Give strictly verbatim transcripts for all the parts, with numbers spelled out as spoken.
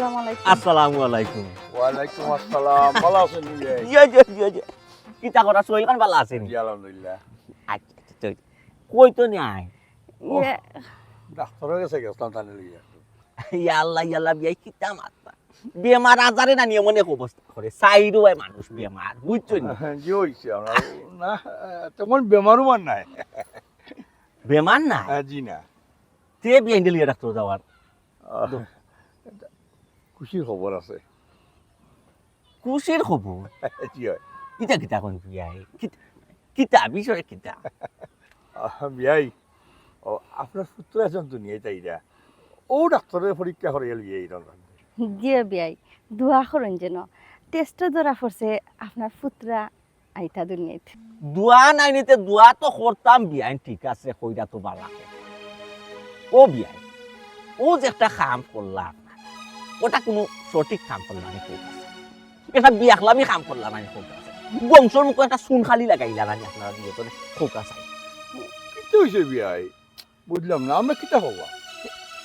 আসসালামু আলাইকুম। ওয়ালাইকুম আসসালাম। ভালা আছইন নি? জি, জি, জি, জি। কিতা করা, শরীর খান ভালা আছে নি? জি, আলহামদুলিল্লাহ। আচ্ছা, আচ্ছা, আচ্ছা। কই তো নাই? ইয়ে। ডাক্তারর গেছে গেছলাম, তানে লইয়া একটু। ইয়া আল্লাহ, ইয়া আল্লাহ, বিয়াই কিতা মাতরা? বেমার আজারে না নিয়ে মনে অবস্থা করে। চাইরোবায় মানুষ বেমার, বুঝছো নি? জি, অইছে আমরা। না, তেমন বেমারও আর নাই। বেমার নাই? হ্যাঁ, জি না। তে বিয়াইনরে লইয়া ডাক্তার যাওয়ার। আহ, খুশির খবর আছে। খুশির খবর? জি অয়। ইটা কিতা কইন বিয়াই? কিতা, কিতা বিষয় কিতা? আহ, বিয়াই, ও, আপনার পুত্র একজন দুনিয়াত আইরা। ও ডাক্তারে পরীক্ষা করাইয়া লইয়া আইরা। জি বিয়াই, দোয়া করইন যেন। টেস্টো ধরা পড়ছে আপনার পুত্রা আইতা দুনিয়াত। দোয়া নায় নি তে দোয়া তো করতাম বিয়াইন, ঠিক আছে, কইরা তো ভালা। ও বিয়াইন, ও যে একটা কাম করলা আপনারা, ওটা কুনু সঠিক কাম করলা নি, কউক্কা চাই। একটা বেয়াখলামি কাম করলা না নি, কউক্কা চাই। বংশর মুখো একটা চুন কালি লাগাইলা না নি আপনারা দুইওজনে, কউক্কা চাই। কিতা অইছে বিয়াই? বুঝলাম না, আমরা কিতা করবা?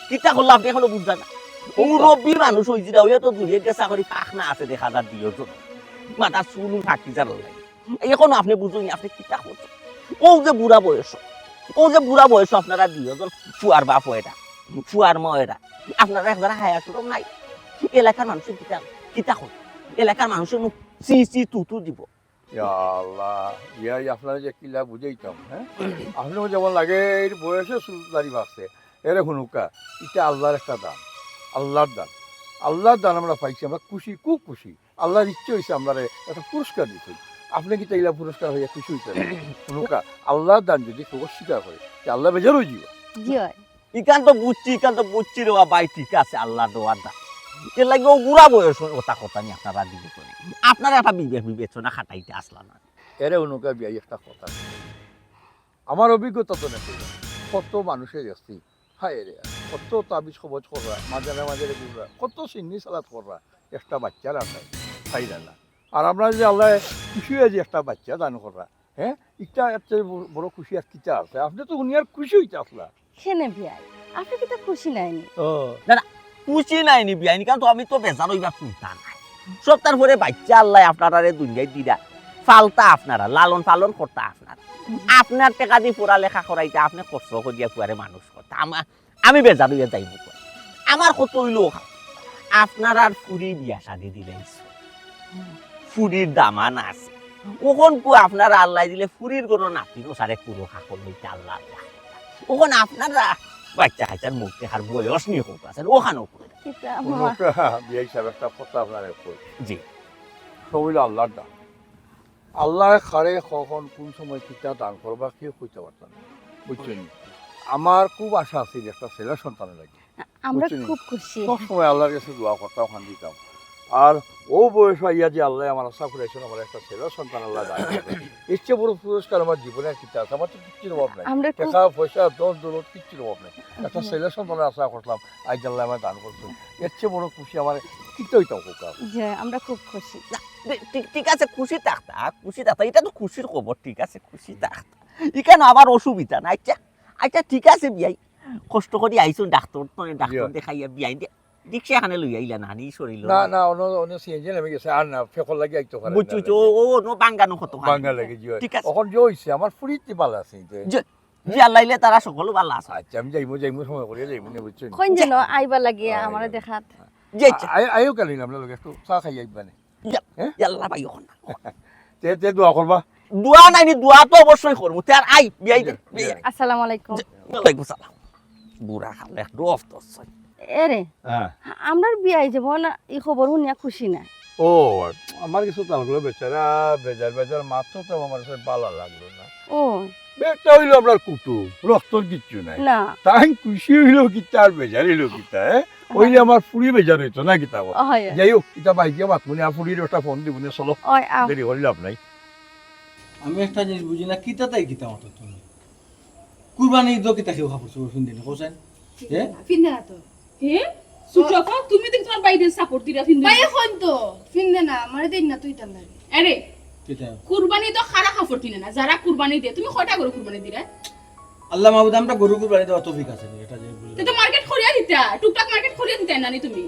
কিতা করলা আপনে এখনো বুঝলা না? মুরব্বি মানুষ অইছিলা, অইয়া তো দুনিয়াত গেছা করি পাখনা আছে দেখা যার দুইওজন। মাথার চুল ফাঁকি যার লাগে। এখনো আপনে বুঝইন নি, আপনে কিতা করছইন? অউ যে বুড়া বয়স, অউ যে বুড়া বয়স আপনারা দুইওজন ফুয়ার বাপ অইরা, ফুয়ার মা অইরা, আপনারা একজরা হায়া শরম নাই? এলাকার মানুষে কিতা, কিতা কইবো? এলাকার মানুষে নু ছি ছি তু তু দিবো। ইয়া আল্লাহ, বিয়াই আপনারে যে কিলা বুঝাইতাম, হ্যাঁ? আপনে যেমন লাগে এর বয়সে চুল দাড়ি পাকছে, এরে হুনউক্কা, ইটা আল্লাহর একটা দান, আল্লাহর দান, আল্লাহর দান আমরা পাইছি, আমরা খুশি, খুব খুশি। আল্লাহর ইচ্ছে অইছে আমরারে একটা পুরস্কার দিছইন, আপনে কিতা ইলা পুরস্কার পাইয়া খুশি অইতা না? হুনউক্কা, আল্লাহর দান যদি কেউ অস্বীকার করে, তে আল্লাহ বেজার অইযিবা। জি অয়। ইখান তো বুঝছি, ইখান তো বুঝছি রে বা ভাই, ঠিক আছে, আল্লাহর দেওয়ার দান। এর লাগি অউ বুড়া বয়স অতা কথা নি আপনারা বিবেচনা। আপনারা একটা বিবেক বিবেচনা খাটাইতা আছলা না। এরে হুনউক্কা বিয়াই একটা কথা। আমার অভিজ্ঞতা তো নায়, কত মানুষে দেখছি, হায় রে, কত তাবিজ কবজ কররা, মাজারে মাজারে ঘুররা, কত সিন্নি সালাত কররা, একটা বাইচ্চার আশায় পাইরা না। আর আমরা যে আল্লাহ খুশি অইয়া যে একটা বাইচ্চা দান কররা, হ্যাঁ, ইটা এর চেয়ে বড়, বড় খুশি আর কিতা আছে? আপনে তো দুনিয়ার খুশি অইতা আছলা। কেনে বিয়াই, আপনে কিতা খুশি নায় নি? ও। না, না, খুশি নায় নি বিয়াইন, কারণ তো আমি তো বেজার অইবার কুন্তা নাই। সবতার পরে বাইচ্চা আল্লায় আপনারারে দুনিয়াত দিরা, পালতা আপনারা, লালন পালন করতা আপনারা। আপনার টেকা দি পড়ালেখা করাইতা, আপনে কষ্ট করিয়া ফুয়ারে মানুষ করতা। আমা-, আমি বেজার অইয়া যাইমু কই? আমার কথা অইলো, আপনারার ফুরি বিয়া শাদি দিলাইছইন, ফুরির দামান আছে, অখন কু আপনারা আল্লায় দিলে ফুরির ঘরো নাতি নসারে কুরু কাকল অইতা আল্লাহ আল্লাহ। অখন আপনারা বাইচ্চা কাইচ্চার মুখ দেখার বয়স নি, কউক্কা চাই, অখানও কই। কিতা মামা? বিয়াই সাব, একটা কথা আপনারে কই। জি। সব অইলো আল্লাহর দান। আল্লায় কারে কখন কুন সময় কিতা দান করবা কেউ কইতা পারতা না, বুঝছইন নি? আমার খুব আশা আছিল একটা ছেলে সন্তানের লাগি। আমরা বুঝছইন নি? খুব খুশি। সব সময় আল্লাহর কাছে দোয়া করতাম, কান্দিতাম। আর অউ বয়স আইয়া যে আল্লায় আমার আশা পুরাইছইন, আমার একটা ছেলে সন্তান আল্লায় দান করছইন। এর চেয়ে বড় পুরস্কার আমার জীবনে আর কিতা আছে? আমার তো কিচ্ছুর অভাব নাই। আমরা খুব টেকা পয়সা, ধন দৌলত কিচ্ছুর অভাব নাই। একটা হুম। ছেলে সন্তানের আশা করলাম, আইজ আল্লায় আমারে দান করছইন। এর চেয়ে বড় খুশি আমার কিতা অইতাম কউক্কা? জি, আমরা খুব খুশি। না, ঠিক, ঠিক আছে, খুশি থাকতা, খুশি থাকতা, ইটা তো খুশির খবর, ঠিক আছে, খুশি থাকতা। ইখানো আমার অসুবিধা নাই। আচ্ছা, আচ্ছা, ঠিক আছে, বিয়াই, কষ্ট করি আইছইন, ডাক্তার তো, ডাক্তার জি। দেখাইয়া বিয়াই দে, রিক্সা এখানে লইয়া আইলা না, নি শরীর না, না। না, অনো, অনো সিএনজি নামি গেছে, আর না, ফেকর লাগি আইতো পারে বুঝছি, না। বুঝছি, ও, ও, অনো বাঙ্গানো কত খান। বাঙ্গা লাগে, জি, অয়। ঠিক আছে। অখন যে অইছে, আমার ফুরিতে ভালা আছে, যে জি, জি, আল্লাহ ইলে তারা সকল ভালা আছে। আচ্ছা, আমি যাইমু, যাইমু, সময় করিয়া যাইমু, নে, বুঝছইন? কইন যেন আইবার লাগি, আয়, আমারে আয়। দেখাত। জি, আচ্ছা। আ-, আ-, আইও কালি না, আপনার লগে একটু চা খাই আইবা নে। ইয়া, হ্যাঁ? ইয়াল্লা ভাই, অখন না। তে, তে দোয়া করবা? দোয়া নায় নি, দোয়া তো অবশ্যই করমু। তে আর আই, বিয়াই দে, জি, বিয়াই। জি। আসসালামু আলাইকুম। জি, ওয়ালাইকুম সালাম। বুড়া হালে এক ডফ দছছইন। এরে, হ্যাঁ। আমরার বিয়াই যেমন ই খবর হুনিয়া খুশি নায়। ও, আমার কিছু তালগুলো বেচারা বেজার বেজার মাত্র তো আমার কাছে ভালা লাগলো না। ও। বেটা অইলো আমরার কুটুম, রক্তর কিচ্ছু নাই। না। তাইন খুশি অইলো কিতা আর বেজার অইলো কিতা, হ্যাঁ? অইলে আমার ফুরি বেজার অইতো না কিতা বা? অয়। যাই হোক, ইতা বাইরে মাতমুনে, আর ফুরির একটা ফোন দিমুনে, চলো। অয়, আও। দেরি করি লাভ নাই। আমি একটা জিনিস বুঝি না, কিতা তাই কিতা মাতো তুমি? কুরবানি ইদো কিতা কেউ কাপড় চোপড় ফিন্দে না, কোসেন? এ? ফিন্দে না তো। হে? সুজফা, তুমি দেখি তুমার ভাইরে সাপোর্ট দিরা ফিন্দে না। ভাই অখন তো ফিন্দে না, আমারে দেইন না তুই তার লাগে। আরে, কিতা? কুরবানি তো খারা কাপড় ফিন্দে না, যারা কুরবানি দেয়। তুমি কয়টা গরু কুরবানি দিরা? আল্লাহ মাবুদ, আমরা গরু কুরবানি দেওয়ার তৌফিক আছে নি, এটা যে বুঝলাম। তে তো মার্কেট করিয়া দিতা, টুকটাক মার্কেট করিয়া দিতা না নি তুমি?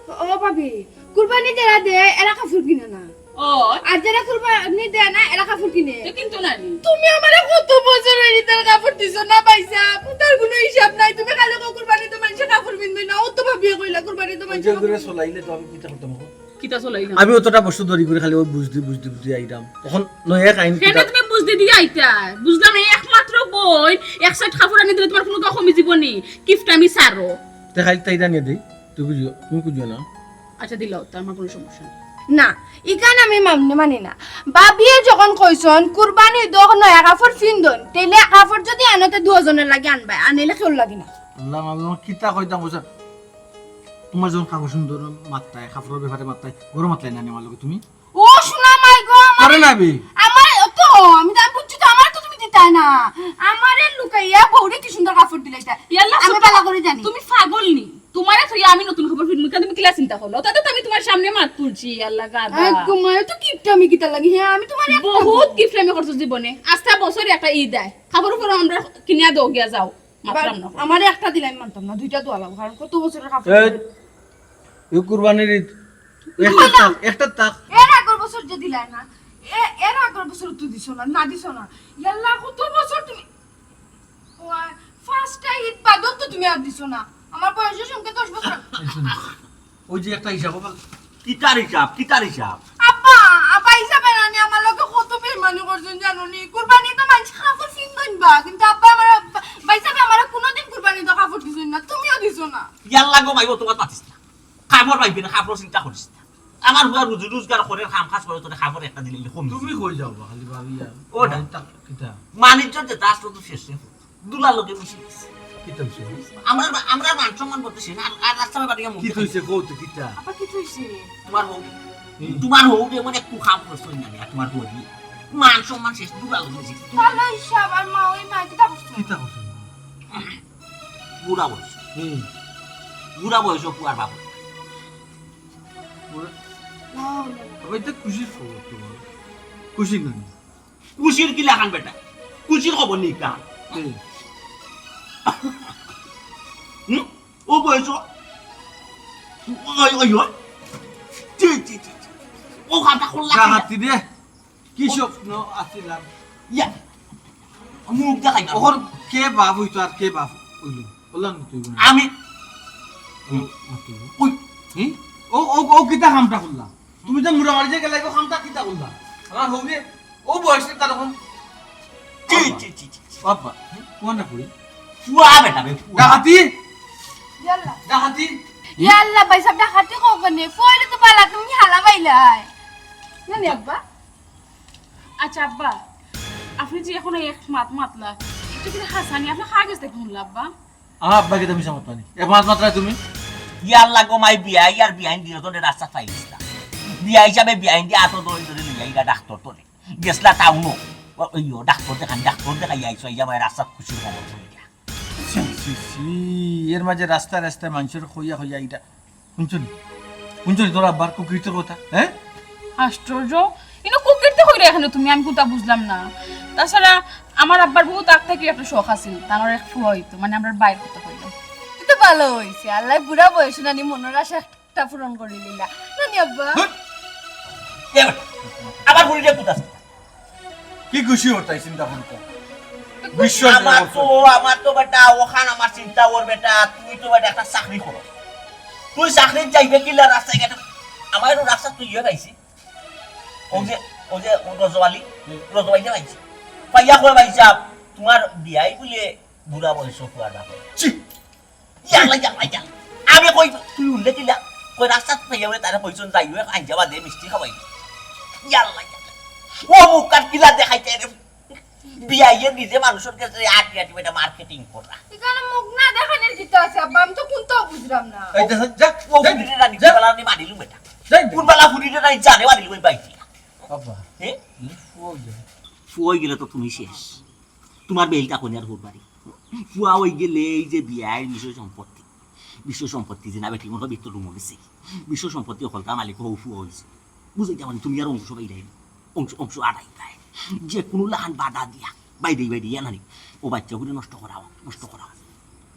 ও ভাবি, কুরবানি যারা দেয়, এরা কাপড় কিনে না। ও, আর যারা কুরবানি দেয় না, এরা কাপড় কিনে। তো কিনতো না নি? তুমি আমারে কত বছর অইলো ইতার কাপড় দিছো না পয়সা? পুতার কোনো হিসাব নাই। তুমি খালি কও কুরবানি তো মানষে কাপড় পিনবে না। ও তো ভাবিয়ে কইলা কুরবানি তো মানষে কাপড় পিনবে না। চলাইলে তো আমি কিতা করতাম এখন? কিতা চলাই না? আমি অতটা বছর ধরি করে খালি ওই বুঝদি, বুঝদি, বুঝদি আইরাম। এখন নয়া কাহিনী সেটা কিতা? তুমি বুঝদি দিয়া আইতা। বুঝলাম না, একমাত্র বোন, এক সেট কাপড় আনি দিলে তোমার কোনো কমি জীবনী। কিফটা আমি সারো। তে খালি তাই জানিয়ে দেই, তুই বুঝিও, তুমি বুঝিও না। আচ্ছা, দিলাও, তো আমার কোনো সমস্যা নেই। না, ইখান আমি মামনে মানি না। ভাবিয়ে যখন কইছন কুরবানি দোক নয়া কাপড় ফিন্দন, তেলে কাপড় যদি আনতে দুজনের লাগি আনবায়, আনিলে কেউর লাগি না। আল্লাহ, আমি তোমার কিতা কইতাম, বুঝা? তোমার যখন কাপড় সুন্দর মাত্তায়, কাপড়ের ব্যাপারে মাত্তায়, গরম মাতলাই না নি আমার লগে তুমি? ও সোনা মাই গো, আমার আরে না বি। আমার তো, আমি তো, আমি বুঝছি তো, আমার তো তুমি দিতায় না। আমারে লুকাইয়া বউরে কি সুন্দর কাপড় দিলাইতা। ইয়াল্লা, আমি সুন্দর। ভালো করে জানি। তুমি পাগল নি? তোমারে থইয়া আমি নতুন কাপড় ফিনমু, কেন তুমি কিলা চিন্তা করলো? তাতে তো আমি তোমার সামনে মাত তুলছি, আল্লাহ গাদা। আই গো মাই, তো কিপটা আমি কিতা লাগি? হ্যাঁ, আমি তোমার একটা বহুত বউ। কিপটা আমি করছো জীবনে। আস্তা বছরে একটা ঈদ আয়। কাপড় উপর আমরা কিনিয়া দেও গিয়া যাও। মাতলাম না। আমারে একটা দিলে আমি মানতাম না, দুইটা দেওয়া লাগবো, কারণ কত বছরের কাপড়। এই, এই কুরবানির ঈদ। একটা থাক, একটা থাক। এর আগর বছর যে দিলায় না, এ-, এর আগর বছর তো দিছো না, না দিছো না। ইয়াল্লা, কত বছর তুমি, ও, পাঁচটা ঈদ বাদও তো তুমি আর দিছো না। আমার বয়সের সঙ্গে দশ বছর। এই শোনো, ওই যে একটা হিসাব, বাবা। কিতার হিসাব? কিতার হিসাব? আব্বা, আব্বা হিসাবে না নি, আমার লগে কত বেইমানি করছন জানো নি? কুরবানি তো মানষে কাপড় ফিন্দন বা, কিন্তু আব্বা আমার, ভাই সাহেব আমার কোনোদিন কুরবানি তো কাপড় দিছন না, তুমিও দিছো না। ইয়াল্লা গো মাইবো, তোমার পাতিস না। কাপড় পাইবে না, কাপড় চিন্তা করিস না। আমার পুয়া রুজি রোজগার করে, কাম কাজ করে, তোরে কাপড় একটা দিলে কম। তুমি কই যাও বা খালি ভাবিয়া? ওটা। কিতা? মানিজ্য যেটা আসলো তো শেষ রে। দুলার লগে মিশে গেছে। কিতা হইছে? আমরা, আমরা মান সম্মান বলতে সে না, আর, আর রাস্তার বাড়ি মুখ কিতা দেখাই। হইছে? কও তো কিতা? আপা, কিতা হইছে? তোমার বউ, হুম। তোমার বউ দিয়ে মানে একটু কাম করছো না, আর তোমার বউ দিয়ে। মান সম্মান শেষ, দুলার লগে মিশে গেছে। তাহলে ওই সে আবার মা, ওই মা কিতা করছো? কিতা করছো? বুড়া বয়স। হুম। বুড়া বয়স, পুয়ার বাবু। বুড়া? না, না। আবার এটা খুশির খবর তোমার। খুশি না? খুশির কি লাখান বেটা? খুশির খবর নেই কার? হুম। হুম? ও বয়স। ওই, ওই, ওই। জি, জি, জি, জি। ও কামটা করলা কি? হাতি দে। কি স্বপ্ন আছিল আর? ইয়া। মুখ দেখাই না। ওর কে বাপ হইতো আর কে বাপ হইল? বললাম না তুই বোন। আমি। ও, মাতুই। ওই। হুম? ও, ও, ও কিতা কামটা করলা? তুমি তো মুড়া মারি যে গেলে, ও কামটা কিতা করলা? আমার হউরে, ও বয়সে তার এখন জি, জি, জি, জি। বাবা, কোন না করি? পুয়া বেটা বে, পুয়া। ডাকাতি? ইয়াল্লা। ডাকাতি? ইয়াল্লা, ভাই সাহেব, ডাকাতি কখন নে? পয়লা তো বালা তুমি হালা বাইলাই। না নি, আব্বা? আচ্ছা, আব্বা, আপনি যে এখন এক মাত মাতলা, এটা কি হাসানি? আপনি কার গেছ থাকি শুনলা, আব্বা? আমার আব্বা কিতা মিছা মাতবা নি? এক মাত মাতরায় তুমি? ইয়াল্লা গো মাই বিয়া, ইয়ার বিয়াইন দিয়ে তোরে রাস্তা পাইলিস না। বিয়া হিসাবে বিয়াইন দিয়ে আতো ধরে ধরে লইয়া ইরা ডাক্তার তোরে। গেছলা টাউনো। ও, ওই ও, ডাক্তার দেখান, ডাক্তার দেখাই আইছো, ইয়া ভাই রাস্তাত খুশির খবর শুনিয়া। ছি, ছি, ছি, এর মাঝে রাস্তায় রাস্তায় মানুষের কইয়া কইয়া ইটা। শুনছো নি? শুনছো নি তোর আব্বার কুকীর্তির কথা, হ্যাঁ? আশ্চর্য, ইনো কুকীর্তি কইরা এখানে তুমি, আমি কোনটা বুঝলাম না। তাছাড়া আমার আব্বার বহুত আগ থাকি একটা শখ আছিল, তার এক ফুয়া হইতো, মানে আমরা বাইর করতে কইলাম। এটা ভালো হইছে, আল্লাহ বুড়া বয়সে নানি মনের আশা তা পূরণ করি দিলা। নানি আব্বা? হুট! এ বেটা, আমার বুড়িটা কোথায়? কি খুশি হতাই চিন্তা করি তো? বিশ্বাস আমার তো, আমার তো বেটা, ওখান আমার চিন্তা ওর বেটা, তুই তো বেটা একটা চাকরি করো। তুই চাকরিত যাইবে কিলা রাস্তায় ঘাটে? আমার একটু রাস্তা তুই ইয়ে পাইছি। ও যে, ও যে, ও রজওয়ালি, রজওয়ালি পাইছি। পাইয়া কয় ভাই সাহেব, তোমার বিয়াই বলে বুড়া বয়স হওয়ার ব্যাপার। ছি! ইয়াল্লা, ইয়াল্লা, ইয়াল্লা। আমি কই, তুই উল্লে দিলা। কই রাস্তাত পাইয়া বলে তারা কইছন যাই, ওই আইজা বাদে মিষ্টি খাওয়াই। ইয়াল্লা, ইয়াল্লা। ও মুখ কাট কিলা দেখাইতে রে। বিয়াইয়ে নিজে মানুষের কাছে আটি আটি বেটা মার্কেটিং করা। এখানে মুখ না দেখানোর কিতা আছে, আব্বা? আমি তো কোনটাও বুঝলাম না। এই দেখো, যা, ও যা, ফুটিতে রানি যা। বেলা আমি মারিলু বেটা। যা। কোন বেলা ফুটিতে রানি জানে মারিলু ওই বাইটি। বাবা। এ? হুম, ও যা। ফুয়া গেলে তো তুমি শেষ। তোমার বেলটা কোন আর হুরবাড়ি। ফুয়া ওই গেলে এই যে বিয়াইর বিষয় সম্পত্তি। বিষয় সম্পত্তি যে না বেটি মনে হয় ভিতর রুমো গেছে। বিষয় সম্পত্তি হকলতা মালিক হউ ফুয়া হইছে। বুঝাইতে পারি তুমি আর অংশ বাইরে অংশ, অংশ আড়াই পায়। যে কোনো লাহান বাধা দিয়া বাইরে বাইরে ইয়া নানি। ও বাচ্চা করে নষ্ট করাও, নষ্ট করাও।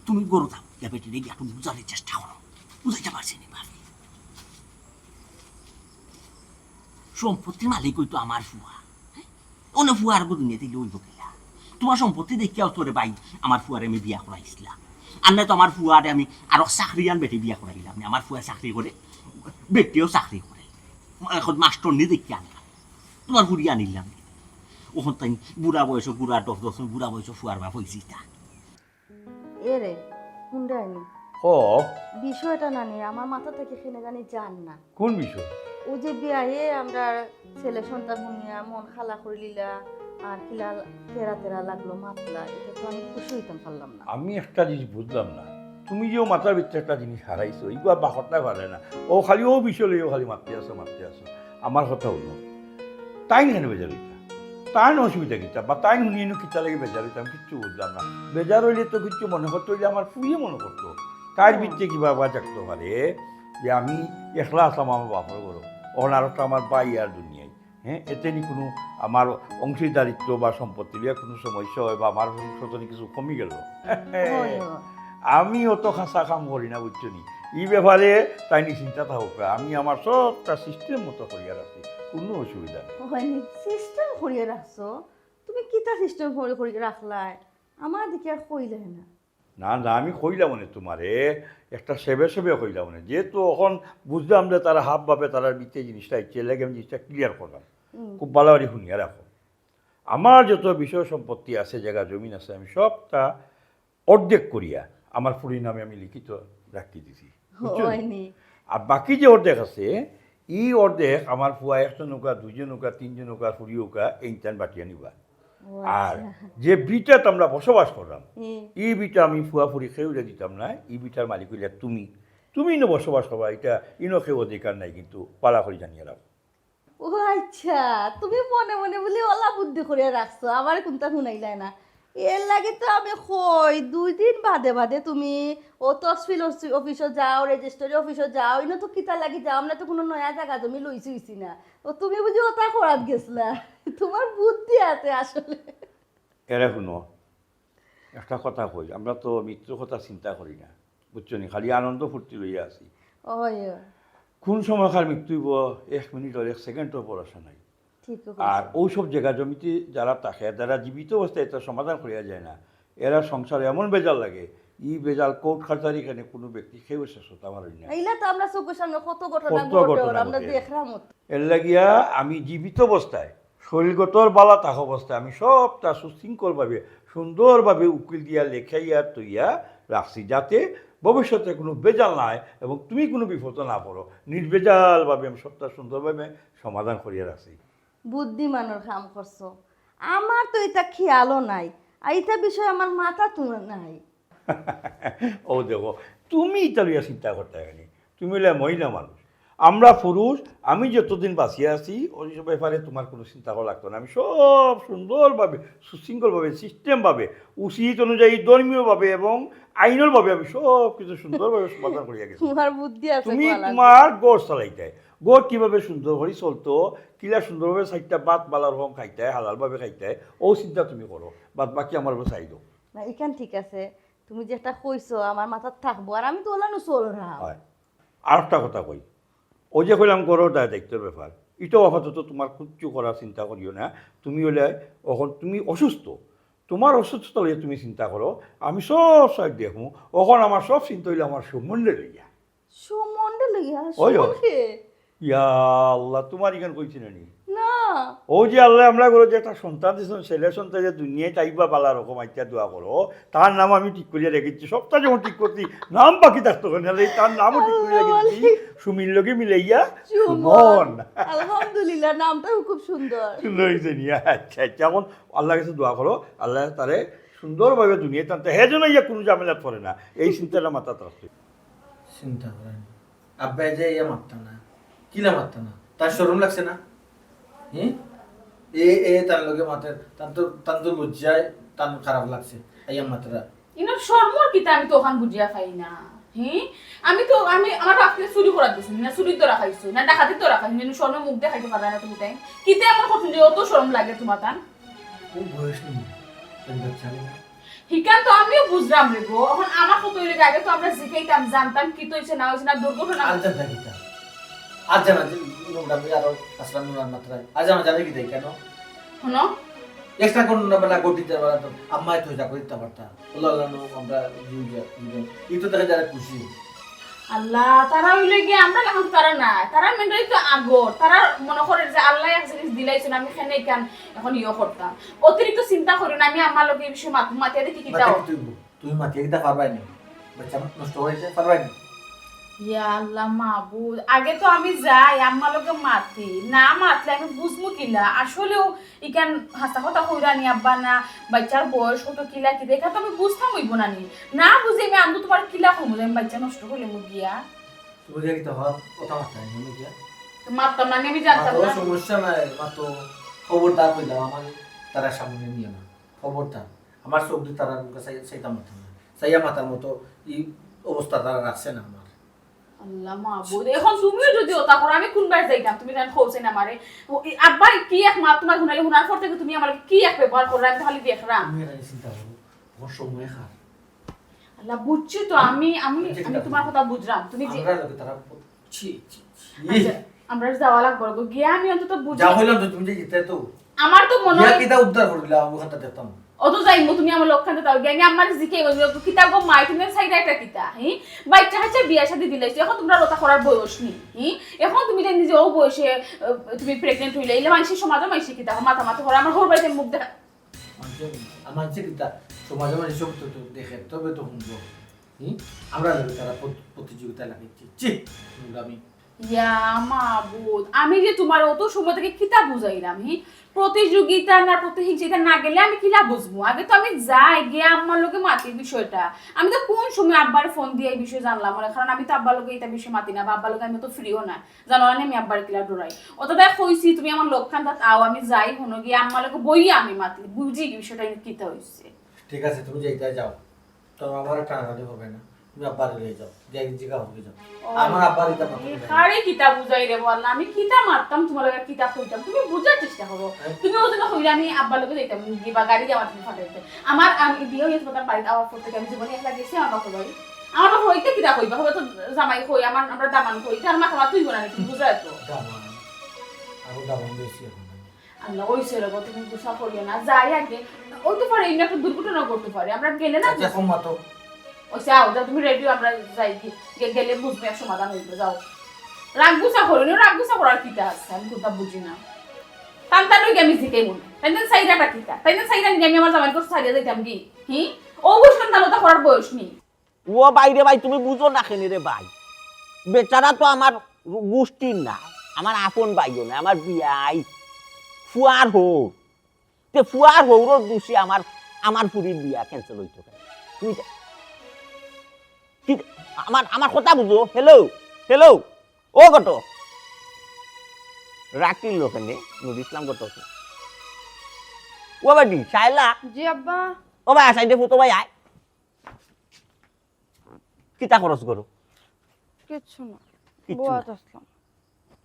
তুমি গরু থাও, ইয়া বেটি রে গিয়া একটু বুঝানোর চেষ্টা করো। বুঝাইতে পারছি নি ভাবি। সম্পত্তির মালিক অইতো আমার ফুয়া। অন্য ফুয়া আর দুনিয়াত লইব কিলা? তুমার সম্পত্তি দেখিয়াউ তো রে ভাই, আমার ফুয়ারে আমি বিয়া করাইছলাম। আর না তো আমার ফুয়ারে আমি আরো চাকরিয়ান বেটি বিয়া করাইলাম নি। আমার ফুয়া চাকরি করে, বেটিও চাকরি করে। এখন মাস্টর নি দেখিয়া আনলাম। তুমার ফুড়ি আনিলাম। অখন তাইন বুড়া বয়সো, বুড়া দশ দশ বুড়া বয়সো ফুয়ার বাপ অইছি তা। এরে, হুনরায়নি? হ। বিষয়টা না নি, আমার মাথা থাকি কেনে জানি যার না। কোন বিষয়? অউ যে বিয়ায়ে আমরার ছেলে সন্তান হুনিয়া মন খালা করিলিলা, আর কিলা তেরা তেরা লাগলো মাতলা, ইটা তো আমি খুশি অইতাম পারলাম না। আমি একটা জিনিস বুঝলাম না, তুমি যে অউ মাথার ভিতরে একটা জিনিস হারাইছো, ইগুয়া বাখরতায় পারে না। অউ খালি অউ বিষয় লইয়া খালি মাততে আছো, মাততে আছো। আমার কথা অইলো, তাইন কেনে বেজার অইতা? তাইন অসুবিধা কিতা? বা তাইন হুনিয়া ইনো কিতা লাগি বেজার অইতা? আমি কিচ্ছু বুঝলাম না। বেজার অইলে তো কিচ্ছু মনে করতো অইলে আমার ফুয়ে মনে করতো। তাইর ভিতরে কিবা বা জাগতো পারে যে আমি একলা আছলাম আমার বাপর ঘরো, অখন আরো তো আমার ভাই আর দুনিয়ায়। হ্যাঁ, এতে নি কুনু আমার অংশীদারিত্ব বা সম্পত্তি লইয়া কুনু সমস্যা অয় বা আমার অংশ তো নি কিছু কমি গেল। অয়, অয়। আমি অত খাসা কাম করি না, বুঝছো নি? ই ব্যাপারে তাইন নি চিন্তা থাকউক্কা, আমি আমার সবটা system মতো করিয়া রাখছি, কুনু অসুবিধা নাই। অয় নি, system করিয়া রাখছো? তুমি কিতা system করি, করি রাখলায়? আমার দিকে আর কইলায় না। না, না, আমি কইলাম অনে তুমারে, একটা সেবে সেবে কইলাম অনে। যেহেতু অখন বুঝলাম যে তারা হাব ভাবে তারার ভিতরে জিনিসটা আইছে, এর লাগি আমি জিনিসটা clear করলাম। হুম। খুব ভালা করি হুনিয়া রাখো। আমার যত বিষয় সম্পত্তি আছে, জাগা জমিন আছে, আমি সবটা অর্ধেক করিয়া আমার ফুড়ির নামে আমি লিখিত রাখি দিছি। বুঝছো? অয় নি। আর বাকি যে অর্ধেক আছে, ই অর্ধেক আমার ফুয়া একজন অউক্কা, দুইজন অউক্কা, তিনজন অউক্কা, ফুড়ি অউক্কা, এইনতান বাটিয়া নিবা। ও আর আচ্ছা। যে ভিটাত আমরা বসবাস কররাম, হুম। ই ভিটা আমি ফুয়া ফুড়ি কেউরে দিতাম না, ই ভিটার মালিক অইলা তুমি। তুমি ইনো বসবাস করবা, ইটা ইনো কেউ অধিকার নাই, কিন্তু ভালা করি জানিয়া রাখো। ও আচ্ছা, তুমি মনে মনে বুলি অলা বুদ্ধি করিয়া রাখছো, আমারে কুনতা হুনাইলায় না। এর লাগি তো আমি কই, দুই দিন বাদে বাদে তুমি অউ তহসিল অফি-, অফিসো যাও, রেজিস্ট্রি অফিসো যাও, ইনো তো কিতার লাগি যাও, আমরা তো কুনু নয়া জাগা জমি লইছি অইছি না। ও তুমি বুঝি অতা করাত গেছলা? তুমার বুদ্ধি আছে আসলে। এরে হুনো, একটা কথা কই, আমরা তো মৃত্যুর কথা চিন্তা করি না, বুঝছো নি? খালি আনন্দ ফুর্তি লইয়া আছি। অয়। কুন সময় কার মৃত্যু অইবো, এক মিনিটর, এক সেকেন্ডর ভরসা নাই। ঠিক কইছো। আর অউ সব জাগা জমিতে যারা থাকে, যারা জীবিত অবস্থায় ইটা সমাধান করিয়া যায় না, এরার সংসারে এমন বেজাল লাগে, ই বেজাল কোর্ট কাছারি কেনে কুনু ব্যক্তি কেউ শেষ করতা পারইন না। ইলা তো আমরা চউখর সামনে কত ঘটনা কত ঘটে, ঘটনা আমরা ঘটে। দেখরাম তো। এর লাগিয়া আমি জীবিত অবস্থায়, শরীরগতর ভালা থাকা অবস্থায় আমি সবটা সুশৃঙ্খলভাবে, সুন্দরভাবে উকিল দিয়া লেখাইয়া তইয়া রাখছি, যাতে ভবিষ্যতে কুনু বেজাল না অয় এবং তুমি কুনু বিপদো না পড়ো। নির্বেজালভাবে আমি সবটা সুন্দরভাবে সমাধান করিয়া রাখছি। বুদ্ধিমানর কাম করছো, আমার তো ইতা খেয়ালও নাই, আর ইতা বিষয় আমার মাথাত নাই। অউ দেখো, তুমি ইতা লইয়া চিন্তা করতায় কেনে? তুমি অইলা মহিলা মানুষ, আমরা পুরুষ। আমি যতদিন বাঁচিয়া আছি, অউ ব্যাপারে তুমার কুনু চিন্তা করা লাগতো না। আমি সব সুন্দরভাবে, সুশৃঙ্খলভাবে, system ভাবে, উচিত অনুযায়ী, ধর্মীয়ভাবে এবং আইনর ভাবে আমি সব কিছু সুন্দরভাবে সমাধান করিয়া গেছি। তুমার বুদ্ধি আছে তুমি কওয়া লাগবো। তুমার ঘর চালাইতায়, ঘর কিভাবে সুন্দর করি চলতো, কিলা সুন্দরভাবে চাইরটা ভাত ভালা রকম খাইতায়, হালালভাবে খাইতায়, অউ চিন্তা তুমি করো, বাদ বাকি আমার উপরে ছাড়ি দেও। না, ইখান ঠিক আছে, তুমি যেটা কইছো আমার মাথাত থাকবো, আর আমি তো অলানু চলরাম। অয়। আরেকটা কথা কই, অউ যে কইলাম ঘরর দায় দায়িত্বর ব্যাপার, ইটাও আপাতত তুমার কিচ্ছু করার চিন্তা করিও না। তুমি অইলে অখন তুমি অসুস্থ, তুমার অসুস্থতা লইয়া তুমি চিন্তা করো, আমি সব side দেখমু। অখন আমার সব চিন্তা অইলো আমার সুমনরে লইয়া। সুমনরে লইয়া? অয়, অয়। সুমন কে? ইয়া আল্লাহ, তুমার ইখান কইছি না নি? না। অউ যে আল্লায় আমরার ঘরো যে একটা সন্তান দিছইন, ছেলে সন্তান যে দুনিয়াত আইবা ভালা রকম, আইতা দোয়া করো, তার নাম আমি ঠিক করিয়া রেখেছি। সবটা যখন ঠিক করছি, নাম বাকি থাকতো কেনে? তার নামও ঠিক করিয়া রেখেছি, সুমির লগে মিলাইয়া সুমন। সুমন। আলহামদুলিল্লাহ, নামটাও খুব সুন্দর। সুন্দর অইছে নি? আচ্ছা, আচ্ছা, অখন আল্লার কাছে দোয়া করো, আল্লায় তারে সুন্দরভাবে দুনিয়াত আনতে, হে যেন ইয়া কুনু ঝামেলাত পড়ে না, এই চিন্তাটা মাথাত রাখতে। চিন্তা করেন। আব্বায় যে ইয়া মাততা না, কিলা মাততা না? তার শরম লাগছে না? হুম? এ, এ, তার লগে মাতের, তার তো, তার তো লজ্জায় তার খারাপ লাগছে। আইয়া মাতরা। ইনো শরমর কিতা আমি তো অখান বুঝিয়া পাই না। হুম? আমি তো, আমি, আমার বাপরে চুরি করাত গেছি, না চুরির ধরা খাইছো, না ডাকাতির ধরা খাইছো, ইনো শরমে মুখ দেখাইতে পারে না তুমি তাই। কিতা এমন করছো যে অত শরম লাগে তুমার তান? ও বয়স নেই, আমি বাচ্চা নেই না। হিকান তো আমিও বুঝলাম রে গো। অখন আমার কত অইলে আগে তো আমরা জিকাইতাম, জানতাম কিতা অইছে না অইছে না, দুর্ঘটনা। আচ্ছা, আচ্ছা, কিতা? আচ্ছা, না, যে নোংরা আমি আরো আসলাম নোংরার মাত্রায়। আজ আমার জানে কি দেয় কেন? হুনো, এক্সট্রা কোন না বেলা গতি দিতে পারতাম, আম্মায় তো যা করে দিতে পারতাম। আল্লাহ আল্লাহ নো, আমরা দুইজন, দুইজন। এই তো দেখা যারা খুশি। আল্লাহ, তারা অইলে গিয়া আমরা এখন তারা না, তারা মেন্টালি তো আগর, তারা মনে করে যে আল্লাহ এক জিনিস দিলাইছেন, আমি কেনে কেন এখন ইয়ে করতাম। অতিরিক্ত চিন্তা করি না, আমি আমার লগে এই বিষয়ে মাত-, মাতিয়া দেখি কিতা মাথা অয়। কি তুই বল? তুমি মাতিয়া কিতা পারবাই না? বাচ্চা নষ্ট হইতে পারবাই না? ইয়া আল্লাহ মাবুদ, আগে তো আমি যাই, আম্মার লগে মাতি, না মাতলে আমি বুঝমু কিলা? আসলেও ইখান হাছা কথা কইরা নি আব্বা না, বাচ্চার বয়স কত কিলা কিতা, ইখান তো আমি বুঝতাম অইবো না নি। না বুঝি আমি আন্দু তোমার কিলা কইমু যে আমি বাচ্চা নষ্ট করিলিমু গিয়া? তুমি গিয়া কিতা হওয়ার কথা মাততায় নি, আমি গিয়া? তো মাততাম না নি, আমি জানতাম মাতো না। সমস্যা নাই, মাতো খবরদার কইলাম, আমার তারা সামনে নিও না, খবরদার। আমার চোখ দি তারার মুখে চাই-, চাইতাম মাততাম না। চাইয়া মাতার মতো ই অবস্থা তারা রাখছে না আমার। আল্লাহ মাবুদ, এখন তুমিও যদি ওটা করো, আমি কোন বায় যাইতাম? তুমি জান খোঁজে না মারে। ও, ই আব্বা কি এক মাত তোমার হুনাইলে, হুনার পর থেকে তুমি আমার কি এক ব্যবহার করো, আমি তো খালি দেখরাম। তুমি এটা নিয়ে চিন্তা করো, ওর সময় খার। আল্লাহ, বুঝছি তো আমি, আমি, বুঝছি আমি তো। তোমার কথা বুঝলাম। তুমি যে আমরা লোকে তারা ছি, ছি, ছি। আচ্ছা, আমরা যাওয়া লাগবো গো। গিয়া আমি অন্তত বুঝি। যা হইলাম তো, তুমি যে জিতে তো। আমার তো মনে ইয়া হয় কিতা উদ্ধার করে দিলা, ওখানটা দেখতাম। অত যাইমু, তুমি আমার লগে অখানটা যাও। গিয়া আমি আমার জিকে বলবো, "কিতা গো মাই, তুমি সাইডে একটা কিতা, হি? বাচ্চা কাচ্চা বিয়া শাদি দিলাইছো, এখন তোমরা ওটা করার বয়স নি, হি? এখন তুমি যে নিজে ও বয়সে, আহ, তুমি প্রেগনেন্ট হইলে, ইলে মানুষের সমাজে মানুষে কিতা, মাথা মাথা করে আমার হর বাড়িতে মুখ দেখা।" মানুষে, আর মানুষে কিতা, সমাজে মানুষে সব তো, তো দেখে, তবে তো শুনবো। হুম? আমরা লাগে তারা প্রত-, প্রতিযোগিতা লাগাইছি। ছি, নোংরামি। ইয়া মাবুদ, আমি যে তোমার অত সময় থেকে কিতা বুঝাইলাম, হি? প্রতিযোগিতা না, প্রতিহিংসা, এটা না গেলে আমি কিলা বুঝবো? আগে তো আমি যাই, গিয়া আম্মার লগে মাতি বিষয়টা। আমি তো কোন সময় আব্বার ফোন দিয়া এই বিষয়ে জানলাম না, কারণ আমি তো আব্বার লগে এটা বিষয়ে মাতি না, বা আব্বার লগে আমি তো ফ্রিও না, জানো না আমি আব্বার কিলা ডরাই। অত তাই কইছি, তুমি আমার লগে অখানটাত আও, আমি যাই, হুনো গিয়া আম্মার লগে বইয়া আমি মাতি, বুঝি বিষয়টা কিতা হইছে। ঠিক আছে, তুমি যাইতে যাও। তো আমার টানাটানি হবে না, তুমি আব্বারে লই যাও, যাই জিগা হয়ে যাও। ও, আমার আব্বার এটা মাথা এই ব্যথা। কারে কিতা বুঝাই রে বল, আমি কিতা মারতাম তোমার লগে, কিতা কইতাম, তুমি বুঝার চেষ্টা করো। হ্যাঁ? তুমি ওই জন্য কইলে আমি আব্বার লগে যাইতাম, কি বা গাড়ি দেওয়া তুমি ফাটাইতে। আমার আমি বিয়ে হয়ে তোমার বাড়িতে আওয়ার পর থেকে আমি জীবনে একলা গেছি আমার বাপের বাড়ি। আমার বাপের বাড়িতে কিতা কইবা, হবে তো জামাই কই, আমার আমরা দামান কই, তার মাথা মাথা তুই বলা নাকি বুঝায় তো। দামান, আরো দামান বেশি এখন। আল্লাহ, ওই ছেলে গো, তুমি গুসা করিও না, যাই আগে। ওই তো পারে, এমনি একটা দুর্ঘটনা করতে পারে, আমরা গেলে না আচ্ছা, এখন মাতো। ওই চাও, যাও তুমি রেডি, আমরা যাই গি-, গে-, গেলে বুঝবে এক সমাধান হইবে, যাও। রাগ গুসা করিও না, রাগ গুসা করার কিতা আছে, আমি কোনটা বুঝি না। তান তান ওই আমি জিতে মনে, তাই না সাইডাটা কিতা, তাই না সাইডা নিয়ে আমি আমার জামাই করতে ছাড়িয়ে যাইতাম কি? হি? ও বুঝলাম তাহলে তো করার বয়স নেই। ও ভাই রে ভাই, তুমি বুঝো না কেনে রে ভাই? বেচারা তো আমার গু-, গুষ্টির না, আমার আপন ভাইও না, আমার বিয়াই ফুয়ার হউর। তে ফুয়ার হউরর দুষে আমার, আমার ফুরির বিয়া ক্যান্সেল হইতো কেনে? তুমি তে-, কি, আমার, আমার কথা বুঝো। হ্যালো, হ্যালো, ও কত? রাখিল কেনে, নুর ইসলাম কত? ও বাড়ি, শায়লা? জি আব্বা। ও ভাই, আসাই দে ফুতো ভাই, আয়। কিতা খরচ করো? কিচ্ছু না। কিচ্ছু না। বওয়াত আসলাম।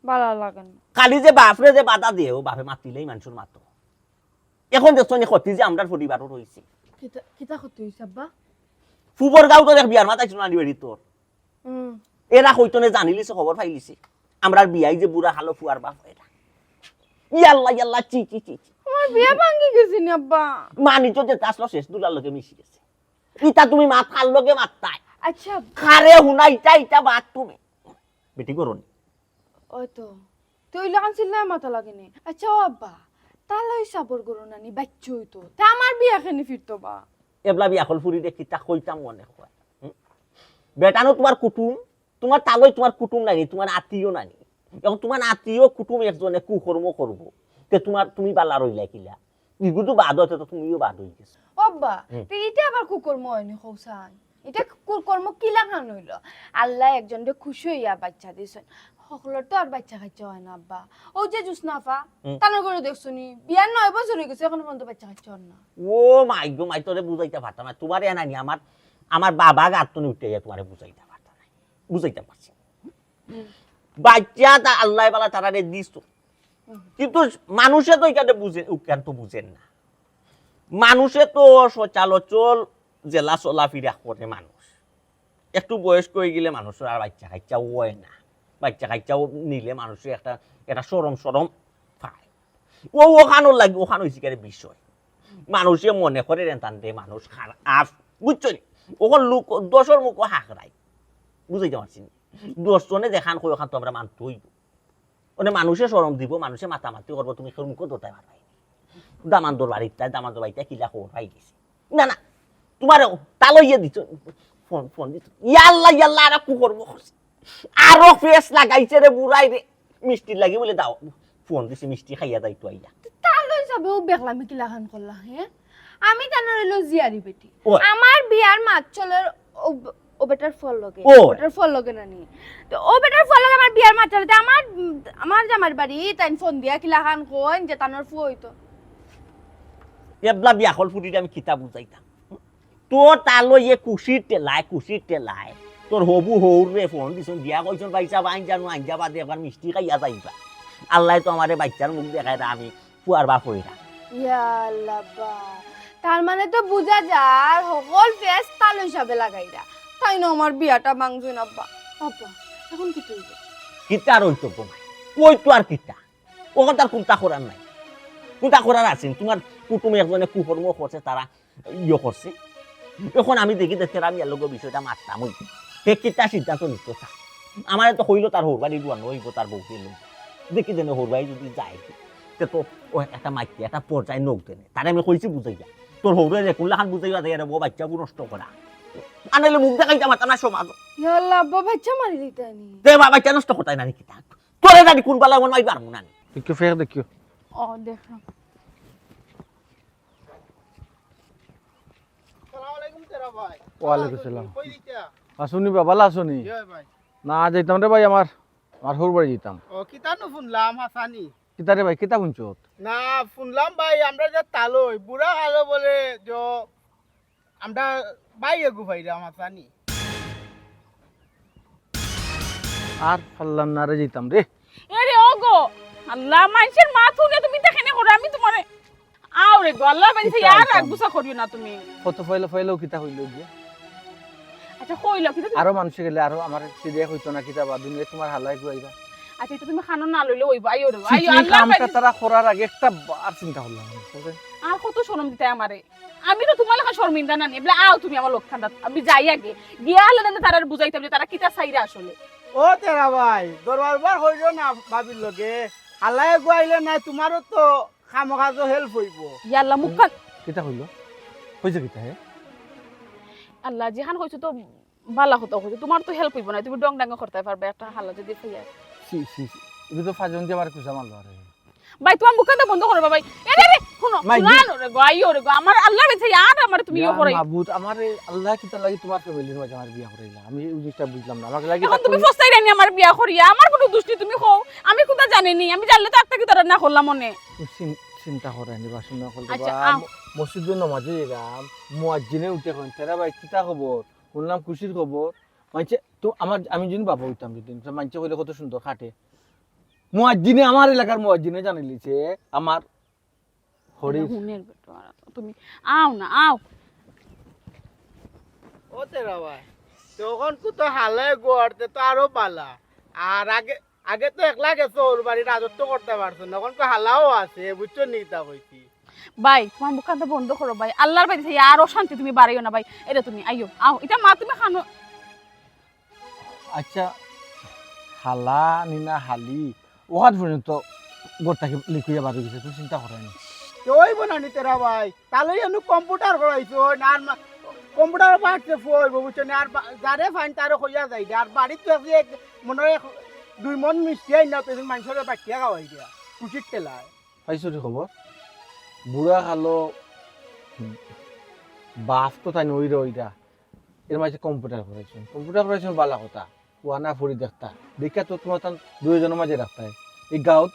ভালা লাগে না। খালি যে বাপরে যে বাধা দেও, বাপে মাতিলেই মানুষর মাতো। এখন দেখছো নি ক্ষতি যে আমরার পরিবারও রইছে। কিতা, কিতা ক্ষতি হইছে আব্বা? ফুবর গাঁও তো দেখ বিয়ার মাথায় শুনানি বেরি তোর। হুম। এরা কইতো নে জানিলিছে, খবর পাইলিছে। আমরার বিয়াই যে বুড়া কালো ফুয়ার বাপ এরা। ইয়াল্লা, ইয়াল্লা, চি, চি, চি, চি। আমার বিয়া ভাঙ্গি গেছে নি আব্বা? মানি তো যেটা আসলো শেষ দুলার লগে মিশি গেছে। ইতা তুমি মাত কার লগে মাততায়? আচ্ছা। কারে হুনাইতায় ইতা মাত তুমি? বেটি করো নি? ওই তো। তুই লাগান চিল্লায় মাথা লাগে নি। আচ্ছা ও আব্বা, তালই সাবর করো না নি, বাচ্চা হইতো। তা আমার বিয়া কেনে ফিরতো বা? এবলা বিয়া কল ফুরি দেখি তা কইতাম মনে হয়। হুম? বেটানো তোমার কুটুম, তোমার তালই তোমার কুটুম নানি, তোমার আত্মীয় নানি। এখন তোমার আত্মীয় কুটুম একজনে কুকর্ম করবো, তে তোমার, তুমি বালা রইলা কিলা? ইগু তো বাদ হতে তো তুমিও বাদ হয়ে গেছো। ও আব্বা, হুম। তে ইটা আবার কুকর্ম হয়নি কৌসান? ইটা কুকর্ম কি লাগান হইল? আল্লাহ একজনরে খুশি হইয়া বাচ্চা দিছইন। সকলর তো আর বাচ্চা কাচ্চা হয় না আব্বা। ও যে জুসনাফা, হুম। তার ঘরে দেখছো নি? বিয়ার নয় বছর হয়ে গেছে, এখনো পর্যন্ত বাচ্চা কাচ্চা হয় না। ও মাই গো মাই, তোরে বুঝাইতে পারতাম না। তোমার এ নানি আমার, আমার বাবা গাত তো উঠে গিয়ে তোমারে বুঝাইতে পারতাম না। বুঝাইতে পারছি। হুম। বাচ্চা তা আল্লাহ বালা তারারে দিস তো। হুম। কিন্তু মানুষে তো এখানে বুঝে, উকান তো বুঝেন না। মানুষে তো সচলাচল জেলা চলাফিরা করে মানুষ। একটু বয়স্ক হয়ে গেলে মানুষের আর বাচ্চা কাচ্চাও হয় না। বাচ্চা কাচ্চাও নিলে মানুষের একটা এটা শরম শরম পায়। ও ওখানোর লাগি, ওখান অইছে কি বিষয়। মানুষে মনে করে রে তানরে মানুষ খারাপ, বুঝছো নি? ওখান লোক দশর মুখো হাঁকড়ায়, বুঝাইতে পারছি নি? দশ জনে যেখান কই ওখান তো আমরা মানতে হইব। মানে মানুষে শরম দিব, মানুষে মাতামাতি করবো, তুমি কেউ মুখো ধরতে পারবে না। দামান্দর বাড়িত তাই, দামান্দর বাড়িতে কিলা খবর পাই গেছি। না না, তোমার তালো ইয়ে দিত, ফোন ফোন দিত। ইয়াল্লা ইয়াল্লা, আর কি করবো? আরো ফেস লাগাইছে রে বুড়াই রে, মিষ্টির লাগি বলে দাও। ফোন দিছে, মিষ্টি খাইয়া যাইতো আইয়া। তার লই যাবে ও বেগলামি কিলাখান করলা, হ্যাঁ? আমি তানর হইলো জিয়ারি বেটি। ও। আমার বিয়ার মাত চলের ও ব-, ও বেটার ফোন লগে। ও। বেটার ফোন লগে না নি। তো ও বেটার ফোন লগে আমার বিয়ার মাত চলে, তে আমার, আমার জামাইর বাড়ি তাইন ফোন দিয়া কিলাখান কইন যে তানর ফু হইতো। এবলা বিয়া হল ফুটিতে আমি কিতা বুঝাইতাম? তোর তালো ইয়ে খুশির ঠেলায়, খুশির ঠেলায়। তোর হবু হৌর রে ফোন দিছন, দিয়া কইছন, "ভাই সাহেব, আইন জানো, আইন যাবা দে, একবার মিষ্টি খাইয়া যাইবা।" আল্লায় তো আমারে বাচ্চার মুখ দেখায় না, আমি ফুয়ার বাপ হই না। ইয়া আল্লাহ বা, তার মানে তো বুঝা যার হকল ফেস তালো হিসাবে লাগাইরা। তাই না আমার বিয়াটা ভাঙছইন আব্বা। আব্বা, এখন কিতা অইবো? কিতা আর অইতো গো মাই? ওই তো আর কিতা? ওখান তার কুন্তা করার নাই। কুন্তা করার আছে? তোমার কুটুম একজনে কুকর্ম করছে, তারা ইয়ে করছে। এখন আমি দেখি দেখতে আমি আর লোক বিষয়টা মারতাম ওই। হে কিতা সিদ্ধান্ত নিত তা? আমারে তো কইলো তার হৌর বাড়ি ডুয়ানো অইবো, তার বউকে লই। দেখি দেনে হৌর বাড়ি যদি যায়, তে তো ও একটা মাইকে, একটা পর্যায়ে নখ দেনে। তারে আমি কইছি বুঝাইয়া। তোর হৌরে রে, কোন লাখান বুঝাইয়া যায় রে, ও বাচ্চা নষ্ট করা। আনাইলে মুখ দেখাইতে পারতা না সমাজ। ইয়া আল্লাহ, আব্বা বাচ্চা মারি দিতা নি। তে বা-, বাচ্চা নষ্ট করতাই না নি কিতা? তোরে জানি কোন বালা মন মাই পারমু না নি। দেখিও, ফের দেখিও। ও, দেখলাম। সালাম আলাইকুম তেরা ভাই। ওয়ালাইকুম সালাম। কই দিতা? আছুনি বা, বালা আছুনি? জি ভাই। না, যাইতাম রে ভাই, আমার, আমার হৌর বাড়ি যাইতাম। ও, কিতা নু শুনলাম, হাসানি? কিতা রে ভাই, কিতা শুনছত? না, শুনলাম ভাই, আমরা যে তালই, বুড়া কালো বলে যে আমরা ভাই এগু ভাই রে, আমার জানি। আর পারলাম না রে, যাইতাম রে। এ রে, ও গো, আল্লাহ, মানষের মাত হুনে তুমি ইতা কেনে করো? আমি তোমারে, আও রে গো, আল্লাহ, বাইরে কিতা আর আইতাম? রাগ গুছা করিও না তুমি। কত ফয়লা ফয়লাও কিতা হইল গিয়া? আচ্ছা, কইলো কিতা তুমি? আরো মানুষে গেলে আরো আমার সিরিয়া হইতো না কিতা বা দুনিয়া তোমার হালাই গুয়াইবা। আচ্ছা, এটা তুমি কানো না লইলে অইবো, আইও রে, আইও, চিঠি আল্লাহ কামটা বাইরে। তারা করার আগে একটা বার চিন্তা করলাম, বুঝলেন? আর কত শরম দিতায় আমারে। আমি তো তোমার লেখা শর্মিন্দা না নি, বলে আও তুমি আমার লোক খান্দাত, আমি যাই আগে। গিয়া আল্লাহ জানে তারারে বুঝাইতাম যে তারা কিতা চাইরা আসলে। ও তেরা ভাই, দরবার বার হইল না ভাবির লগে। হালায় গুয়াইলে নাই, তোমারও তো কামো কাজো হেল্প হইব। ইয়াল্লা মুখ খান। কিতা হইল? হইছে কিতা হে? আল্লাহ, যেখান হইছে তো বালা কথা কইছো, তোমার তো হেল্প হইব না, তুমি ডং ডাঙ্গা করতে পারবে একটা হালা যদি ফিয়া। সি, সি, সি। এটা তো ফাজন দিয়ে আমার কুসা মারলো আরে। ভাই, তোমার মুখ কান্তা বন্ধ করো, ভাই। এ রে রে, শুনো, মাই, শুনো, আনো রে গো, আইও রে গো, আমার আল্লাহ বেঁচে, আর আমার তুমি ইয়ে ইয়া করো। মাবুদ, আমার এই আল্লাহ কিতা লাগি তোমার ফ্যামিলির মাঝে আমার বিয়া করাইলা। আমি এই জিনিসটা বুঝলাম না। আমাকে লাগি এখন তুমি ফস্তাই রানি আমার বিয়া করিয়া, আমার কোনো দুষ নাই, তুমি কও, আমি কোনটা জানি নি, আমি জানলে তো একটা কি তারা না করলাম মনে। তুমি চিন-, চিন্তা করে নি, বাসন না করলে আচ্ছা, বা আও। ম-, মসজিদে নমাজে গেলাম, মুয়াজ্জিনে উঠে কইন, "তেরা ভাই, কিতা খবর?" শুনলাম খুশির খবর। মানছে তো আমার, আমি যদি বাবা হইতাম যদি, তো মানছে কইলে কত সুন্দর খাটে। মুয়াজ্জিনে, আমার এলাকার মুয়াজ্জিনে জানিলিছে আমার হরির। হুনের বেটা, তুমি আও না, আও। ও তেরা ভাই, তখন কত হালায় গুয়ারতে তো আরো বালা। আর আগে, আগে তো একলা গেছো ওর বাড়ি, রাজত্ব করতে পারছো না, এখন তো হালাও আছে, বুঝছো নি তা কইছি। ভাই, তোমার মুখ কান্তা বন্ধ করো ভাই, আল্লাহর বাড়ি থেকে আর অশান্তি তুমি বাড়াইও না ভাই। এটা তুমি আইও, আও, এটা মা তুমি খানো। আচ্ছা, হালা নি না হালি, ওখান পর্যন্ত ঘর থাকি লিকুইয়া বার হয়ে গেছে, তুমি চিন্তা করো না। তে ওই বোনা নি তেরা ভাই, তাহলে এনু কম্পিউটার করাইছো, না আর মা-, কম্পিউটার পাঠতে ফইব, বুঝছো না? আর বা-, যারে ফাইন তারে কইয়া যাই দে। আর বাড়িত তো আছে এক, মনে হয় এক দুই মন মিষ্টি আইন না, পেছন মানুষের বাটিয়া খাওয়াই দিয়া, খুশির ঠেলায়। পাইছো রে খবর? বুড়া কালো, বাপ তো তাই নইরা ওইরা। এর মাঝে কম্পিউটার করাইছেন, কম্পিউটার করাইছেন বালা কথা, ওয়ানা ফুরি দেখতা, দেখা তো তোমার তান দুইজনের মাঝে রাখতায়। এই গাঁত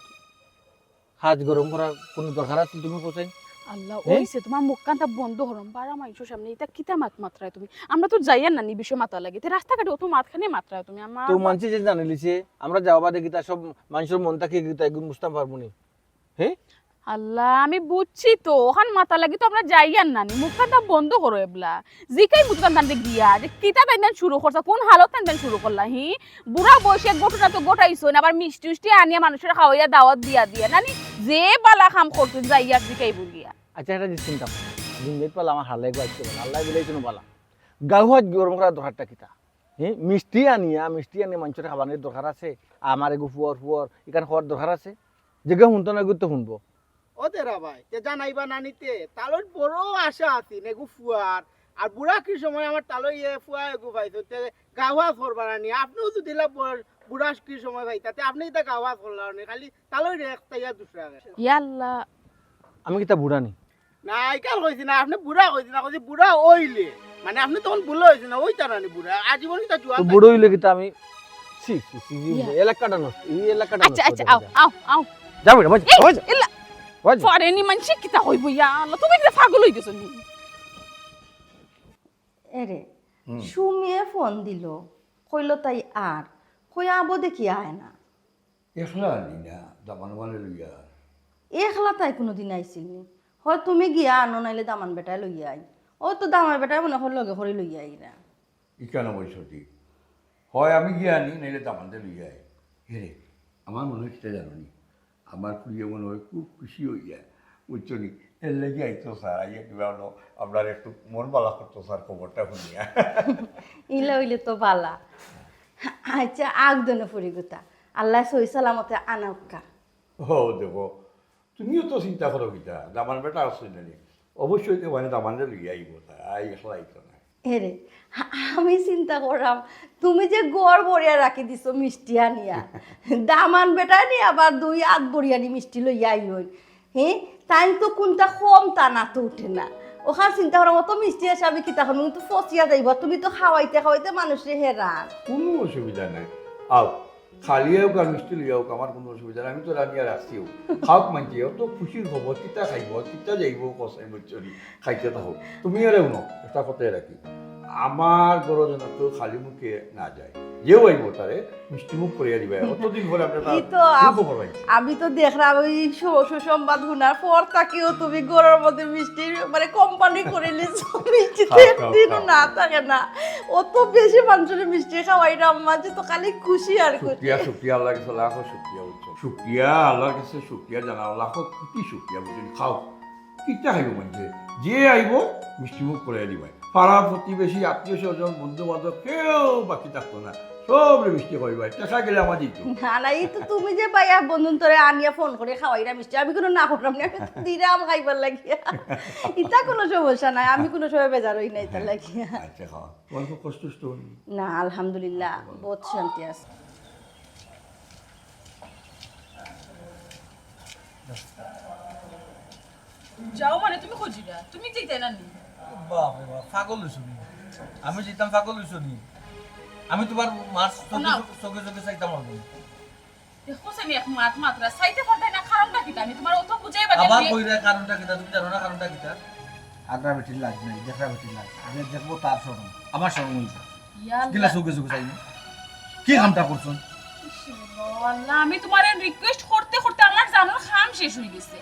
হাত গরম করার কোনো দরকার আছে তুমি কোথায়? আল্লাহ, হ্যাঁ? ওইছে তোমার মুখ কান্তা বন্ধ হরম, বারা মাইনষর সামনে এটা কিতা মাত মাতরায় তুমি? আমরা তো যাইয়ার না নি বিষয়ে মাতা লাগে, তে রাস্তাঘাটে অত মাত খানে মাতরায় তুমি, আমার তো আব্বা মানষে যে জানিলিছে, আমরা যাওয়া বাদে কিতা সব মাইনষর মন থাকি কিতা এগুন বুঝতাম পারবো নি? হ্যাঁ? আল্লাহ, আমি বুঝছি তো, অখান মাতার লাগি তো আমরা যাইয়ার নানি। মুখখান তা বন্ধ করো এবলা। জিকাইমু তো তানরে গিয়া, যে কিতা তাইন তান শুরু করছা, কোন হালত তাইন তান শুরু করলা, হি? বুড়া বয়সে ঘটনা তো ঘটাইছইন, আবার মিষ্টি উষ্টি আনিয়া মানুষরে খাওয়াইয়া দাওয়াত দিয়া দিয়া, নানি যে বালা কাম করছইন যাইয়া জিকাইমু গিয়া। আচ্ছা, একটা জিনিস চিন্তা করো। দিন দেখতে পারলে আমার হালাই গো আজকে বলে, আল্লাহ বলে এই জন্য বালা। গাউহাত গরম করার দরকারটা কিতা? হি, মিষ্টি আনিয়া, মিষ্টি আনিয়া মানুষরে খাওয়ানোর দরকার আছে? আমার এগু ফুয়ার ফুয়ার, ইখান খাওয়ার দরকার আছে? যেগু হুনতো না, এগু তো হুনবো। ও তেরা ভাই, তে জানাইবা নানিতে, তালইর বড় আশা আছিল, এগু ফুয়ার। আর বুড়া কি সময় আমার তালই এ ফুয়া এগু পাইছো, তে গাওয়া ফরবা নানি, আপনেও যদি লা বড়-, বুড়া কি সময় পাইতা, তে আপনে ইতা গাওয়া ফরলা নি, খালি তালই রে এক তাইয়া দুসরা রে। ইয়াল্লা। আমি কিতা বুড়া নি? না, ইকাল কইছি না, আপনে বুড়া কইছি না, কইছি বুড়া অইলে। মানে আপনে তখন বুড়া অইছে না, অইতা নানি বুড়া, আজীবন কিতা জুয়ান তো থাকবে। বুড়া অইলে কিতা আমি, ছি, ছি, ছি, ছি, ইয়া। এলাকাটা নষ্ট, এই এলাকাটা আচ্ছা, নষ্ট আচ্ছা, করে আও, দেয়। আও, আও। যাও বেটা, বাজে, এই, বাজে। ইল্লা। বাজে। ফরেনি মানষে কিতা কইবো, ইয়া আল্লাহ, তুমি কিতা পাগল অই গেছো নি? এরে, হুম। সুমিয়ে ফোন দিল, কইল তাই আর, কই আবো দেখি আয় না। একলা আনি না, দামান মানে লইয়া। একলা তাই কুনুদিন আইছিল নি? হয় তুমি গিয়া আনো, নাইলে দামান বেটায় লইয়া আই। ও তো দামান বেটায় মনে হয় লগে করি লইয়া আই না। ইকানো বই সঠিক। হয় আমি গিয়া আনি, নাইলে দামানরে লইয়া আই। হে রে, আমার মনে হয় কিতা জানো নি? আমার ফুড়িয়ে মনে হয় খুব খুশি অইয়া, বুঝছো নি? এর লাগি আইতো স্যার, আইয়া কিবা হলো, আপনার একটু মন বালা করতো স্যার, খবরটা শুনিয়া। ইলা অইলে তো বালা। আচ্ছা, আগ দনে ফুড়ি গুতা। আল্লাহ সহি সালামতে আনাউক্কা। ও দেখো, তুমিও তো চিন্তা করো কিতা, দামান বেটা আছে না নি? অবশ্যই তো মানে দামানরে লইয়া আইবো, তাই একলা আইতো না। এরে, আ-, আমি চিন্তা করলাম, তুমি যে ঘর ভরিয়া রাখি দিছো মিষ্টি আনিয়া, দামান বেটা নি আবার দুই আত ভরিয়া নি মিষ্টি লইয়া আইন। হে, তাইন তো কুনটা কম তা না তো উঠে না। অখান চিন্তা করার মতো মিষ্টি আছে, আমি কিতা করমু, কিন্তু ফসিয়া যাইব, তুমি তো খাওয়াইতে খাওয়াইতে মানুষরে হেরান। কোনো অসুবিধা নাই, আও। খালি আউক আর মিষ্টি লইয়া আউক, আমার কোনো অসুবিধা নাই, আমি তো রানিয়া রাখছিও। খাউক মানষে, অত খুশির খবর, কিতা খাইব, কিতা যাইব, কষাই মচ্ছরি, খাইতে থাকো। তুমি আরে হুনো, একটা কথাই রাখি, আমার ঘরো যেন তো খালি মুখে না যায়। যেউ আইব তারে মিষ্টি মুখ করিয়া দিবা। অতদিন পরে আমরা তার ই তো আম-, খবর পাইছি। আমি তো দেখলাম ওই সু-, সুসংবাদ হুনার পর থাকিও তুমি ঘরর মধ্যে মিষ্টি মানে কোম্পানি করে নিছো। মিষ্টি তো খাও, খাও, একদিনও খাও। না থাকে না। অত বেশি মানুষরে মিষ্টি খাওয়াইরাম, মাঝে তো খালি খুশি আর খুশি। শুকরিয়া, শুকরিয়া, আল্লাহর কাছে লাখো শুকরিয়া, বুঝছো? শুকরিয়া, আল্লাহর কাছে শুকরিয়া জানাও, লাখো কোটি শুকরিয়া, বুঝছো? খাও, কিতা খাইব মানষে? যে আইব, মিষ্টি মুখ করাইয়া দিবাই। পাড়া প্রতিবেশী, আত্মীয় স্বজন, বন্ধু বান্ধব কেউ বাকি থাকতো না, সবরে মিষ্টি খাওয়াইবাই। টেকা গেলে আমার দিত। না, না, এই তো তুমি যে পাইয়া বন্ধুন তোরে আনিয়া ফোন করে খাওয়াইরা মিষ্টি, আমি কোনো না করলাম না, আমি তো দিরাম খাইবার লাগিয়া। ইতা কোনো সমস্যা নাই, আমি কোনো সময় বেজার হই না ইতার লাগিয়া। আচ্ছা, খাওয়া। তোমার খুব কষ্ট হইতো নি? না, আলহামদুলিল্লাহ, আচ্ছা, ভালো। বহুত শান্তি আছে। যাও মানে তুমি খুঁজি না, তুমি যেতে না নি? বাপ রে বাপ, পাগল হইছো নি? আমি যেতাম পাগল হইছো নি? আমি তোমার মার চোখে না। চোখে, চোখে চোখে চাইতাম পারবো না। দেখো, আমি এক মাত মাত্রা চাইতে পারতাই না, কারণটা কিতা? আমি তোমার অত বুঝাইবার আবার লাগি। কইরা কারণটা কিতা? তুমি জানো না কারণটা কিতা? আগ্রা বেটির লাজ নাই, দেখরা বেটির লাজ। যে দেখবো তার শরম, আমার শরম হইছে। ইয়া আল্লাহ। কিলা চোখে চোখে চাইনি? কি কামটা করছন? ইশ রে বাবা, আল্লাহ, আমি তোমারে request করতে করতে আমার জানোর খাম শেষ হয়ে গেছে।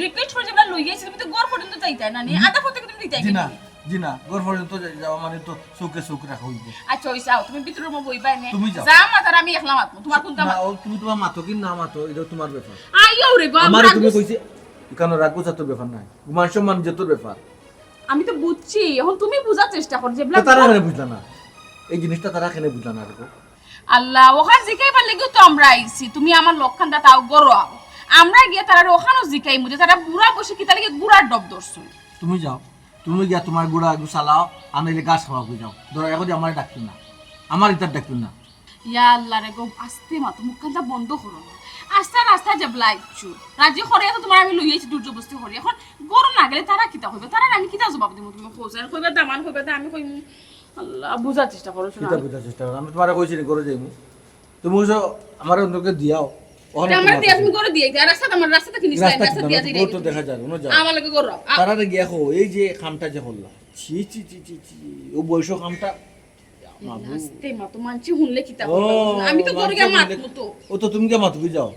Request করে যেগুলা লই আইছি, তুমি তো ঘর পর্যন্ত যাইতাই না নি, হুম। আধা পথে তুমি দিতাই জি না, না। জি না, ঘর পর্যন্ত যাওয়া মানে তো চোখে চোখ রাখা হইব। আচ্ছা, ওই যাও, তুমি ভিতরে রুমে বইবায় নে। তুমি যাও। যা মাতার আমি একলা মাতমু, তোমার কোনটা না, মাত-, ও, তুমি তোমার মাতো কি না মাতো, এটা তোমার ব্যাপার। আইও রে গো, আমারে আমরা তুমি বুঝ- কইছি, কেন রাগ গুছা তোর ব্যাপার নাই, মান সম্মান যে তোর ব্যাপার। আমি তো বুঝছি, এখন তুমি বুঝার চেষ্টা করো যে তো তারা কেনে বুঝলা না, এই জিনিসটা তারা কেনে বুঝলা না রে গো? আল্লাহ, ওখান জিকাইবার লাগিও তো আমরা আইছি, তুমি আমার লক্ষণটা তাও গরো আও। আমরা গিয়া তারা ওখানও জিকাইমু যে তারা বুড়া বসে কিতা লাগে গুড়ার ডব ধরছইন। তুমি যাও, তুমি গিয়া তোমার গুড়া এগু চালাও, আর নাইলে ঘাস খাওয়া হয়ে যাও। ধরো, এখন আমার ডাকতো না, আমার ইতার ডাকতো না। ইয়া আল্লাহ রে গো, আস্তে মাতো, মুখখানটা বন্ধ করো না। আস্তে রাস্তা যাবলা ইচ্ছু। রাজি করে তো তোমার আমি লই আইছি জোর জবরদস্তি করি। এখন গরো না গেলে তারা কিতা কইবে? তারা আমি কিতা জবাব দিমু? তুমি কইছো, আর কইবা দামান, কইবা দা, আমি কইমু। আল্লাহ, বুঝার চেষ্টা করো, শোনো। কিতা বুঝার চেষ্টা করো? আমি তোমারে কইছি নি গরো যাইমু। তুমি কইছো, আমারে অন্যকে দিয়াও। ওখানে তে আমারে তোমার দিয়া কাছে তুমি গরো দিয়া, রাস্তা আমার রাস্তা তো কিনিস না, রাস্তা রাস্তা কিনতে দিয়া হবে, যাই গরু তো দেখা যায়, অন্য যাও। আমার লগে গরো। আ- তারারে গিয়া কও, এই যে কামটা যে করলা। ছি, ছি, ছি, ছি, ছি, ও বয়স কামটা। মাবু। আস্তে মাতো, মানষে হুনলে কিতা ও, করবা? আমি তো গরো মানষে গিয়া হুনলে মাতমু তো। ও তো তুমি গিয়া মাতো, যাও।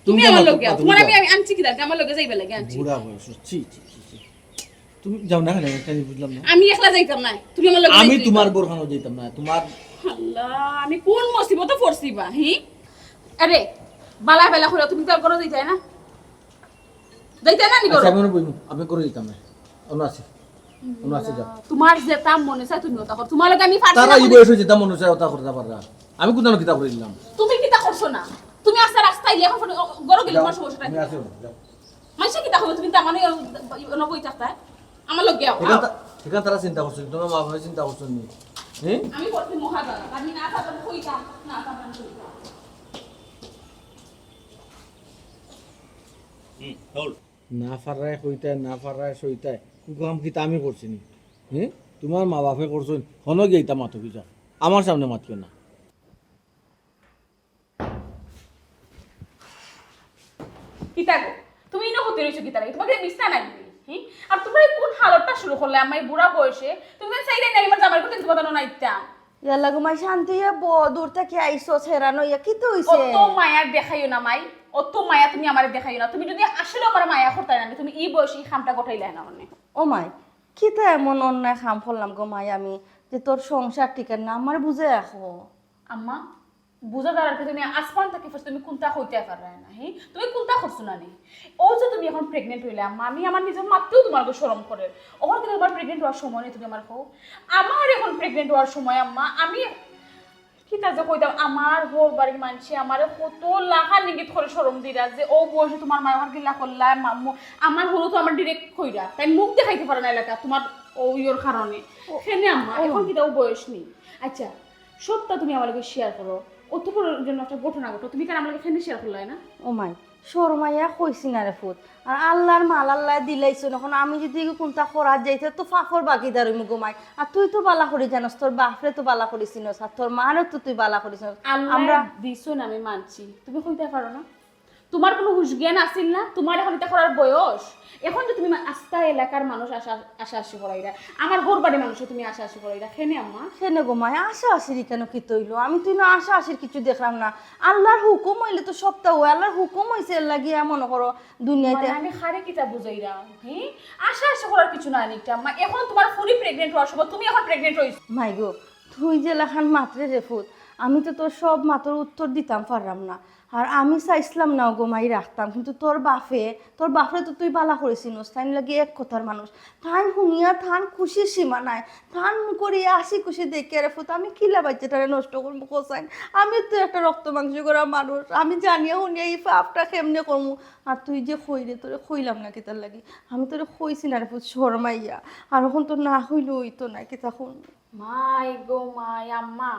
তুমি আমার লগে আও। তোমার আমি, আমি আনছি কিতা? আমার লগে যাইবার লাগি আনছি। বুড়া বয়স, ছি, ছি, ছি, ছি। তুমি যাও না কেনে, একটা জিনিস বুঝলাম না। আমি একলা যাইতাম না, তুমি আমার লগে আমি যাইতায়। তোমার ঘরখানো যাইতাম না, তোমার আল্লাহ, আমি কোন মুসিবতে পড়ছি বা, হি? আরে, বালা বালা করে তুমি তো ঘরো যাইতায় না? যাইতায় না নি ঘরো? আচ্ছা, আমি অনো বইমু, আমি ঘরো যাইতাম না। অনো আছি, অনো আছি, যাও। তোমার যেটা মনে চায় তুমি ওটা করো। তোমার লগে আমি পারছি তারা না এই বলে বয়সে যেটা মনে চায় ওটা করতে পাররা। আমি কোথাও কিতা করে দিলাম? তুমি কিতা করছো না? তুমি আস্তে রাস্তায় গিয়ে এখন ফোন-, ঘরো গেলে যাও, তোমার সমস্যাটা আমি কি? আছি, যাও। মাইসে কিতা করবে? তুমি তো আমার অনো বই থাকতায়। আমার লগে আও, এখান আও। তা-, এখান তারা চিন্তা করছো, তোমার মা বাবা চিন্তা করছো নি? হ্যাঁ? আমি করতে মহাদারা, আমি না পারতাম কইতাম, না পারতাম কইতাম। হুম, hold। না পাররায় কইতায়, না পাররায় সইতায়। কুকুর কাম কিতা আমি করছি নি? হ্যাঁ? তোমার মা বাপে করছইন, হনো গিয়া ইতা মাতো কিতা? আমার সামনে মাতিও না। কিতা গো? তুমি ইনো হতে রইছো কিতা লাগি? তোমার বিছনা নাই নি? হি? আর তোমরা এই কোন হালতটা শুরু করলে আমার এই বুড়া বয়সে? তুমি তো চাইলে নাই আমার জামাই করতে তোমার দানো নাইতা। ইয়াল্লা গো মাই, শান্তি অইয়া ব-, দূর থাকি আইছো, হেরান অইয়া, কিতা অইছে? অত মায়া দেখাইও না মাই, অত মায়া তুমি আমারে দেখাইও না। তুমি যদি আসলে আমার মায়া করতায় না, তুমি এই বয়সে এই কামটা গটাইলায় না মানে। ও মাই, কিতা এমন অন্যায় কাম করলাম গো মাই আমি, যে তোর সংসার টিকার না? আমারে বুঝাইয়া ক। আম্মা, বুঝা দাঁড়াতে তুমি আসমান থাকি first তুমি কোনটা কইতায় পাররায় না, হি? তুমি কোনটা করছো না নি? ও যে তুমি এখন pregnant অইলে আম্মা, আমি আমার নিজর মাততেও তোমার লগে শরম করের। অখন কিন্তু তোমার pregnant অওয়ার সময় নি, তুমি আমারে কও। আমার এখন pregnant অওয়ার সময় আম্মা, আমি কিতা যে কইতাম, আমার হউর বাড়ির মানষে আমারে কত লাখান ইঙ্গিত করি শরম দিরা যে ও বয়সে তোমার মায় অখন কিলা করলা, মাম্মু, আমার হউরে তো আমারে direct কইরা, তাইন মুখ দেখাইতে পারে না এলাকা তোমার ও ইয়র কারণে। কেনে আম্মা, ও এখন মা। কিতা ও বয়স নি? আচ্ছা, সবটা তুমি আমার লগে share করো। অত বড় জন্য একটা ঘটনা ঘটলো, তুমি কেনে আমার লগে কেনে share করলায় না? ও মাই, শরমাইয়া কইছি না রে ফুত। আর আল্লার মাল আল্লায় দিলাইছইন, অখন আমি যদি ইগু কুনতা করাত যাই, তে তো পাপর ভাগিদার অইমু গো মাই। আর তুই তো বালা করি জানোস, তোর বাপরে তো বালা করি চিনোস, আর তোর মারে তো তুই বালা করি চিনোস। আল্লায় দিছইন আমি মানছি, তুমি কইতায় পারো না? তোমার কুনু হুশ জ্ঞান আছিল না? তোমার এখন ইতা করার বয়স? এখন যে তুমি মা-, আস্তা এলাকার মানুষ আশা, আশা আশি করাইরা, আমার হউর বাড়ির মানুষও তুমি আশা আশি করাইরা, কেনে আম্মা? কেনে গো মাই, আশা আশির কেনে কিতা অইলো? আমি তো ইনো আশা আশির কিচ্ছু দেখরাম না। আল্লার হুকুম অইলে তো সবটা অয়, আল্লার হুকুম অইছে, এর লাগি মনো করো দুনিয়াতে। মানে আমি কারে কিতা বুঝাইরাম, হি? আশা আশি করার কিচ্ছু নাই নি ইটা আম্মা। এখন তোমার ফুরি pregnant অওয়ার সময়, তুমি এখন pregnant অইছো। মাই গো, তুই যেলাখান মাতরে রে ফুত, আমি তো তোর সব মাতর উত্তর দিতাম পাররাম না। আর আমি চাইছলাম না ওগো মাই রাখতাম, কিন্তু তোর বাপে, তোর বাপরে তো তুই বালা করি চিনোস, তাইন লাগি এক কথার মানুষ। তাইন হুনিয়া তান খুশির সীমা নাই, তান মুখর ই হাসি খুশি দেখিয়া রে ফুত, আমি কিলা বাইচ্চাটারে নষ্ট করমু কছাইন? আমি তো একটা রক্ত মাংস করা মানুষ, আমি জানিয়া হুনিয়া ই পাপটা কেমনে করমু? আর তুই যে কইরে, তোরে কইলাম না কিতার লাগি, আমি তোরে কইছি না রে ফুত, শরমাইয়া। আর অখন তো না কইলে অইতো না, কিতা কইমু? মাই গো মাই, আম্মা,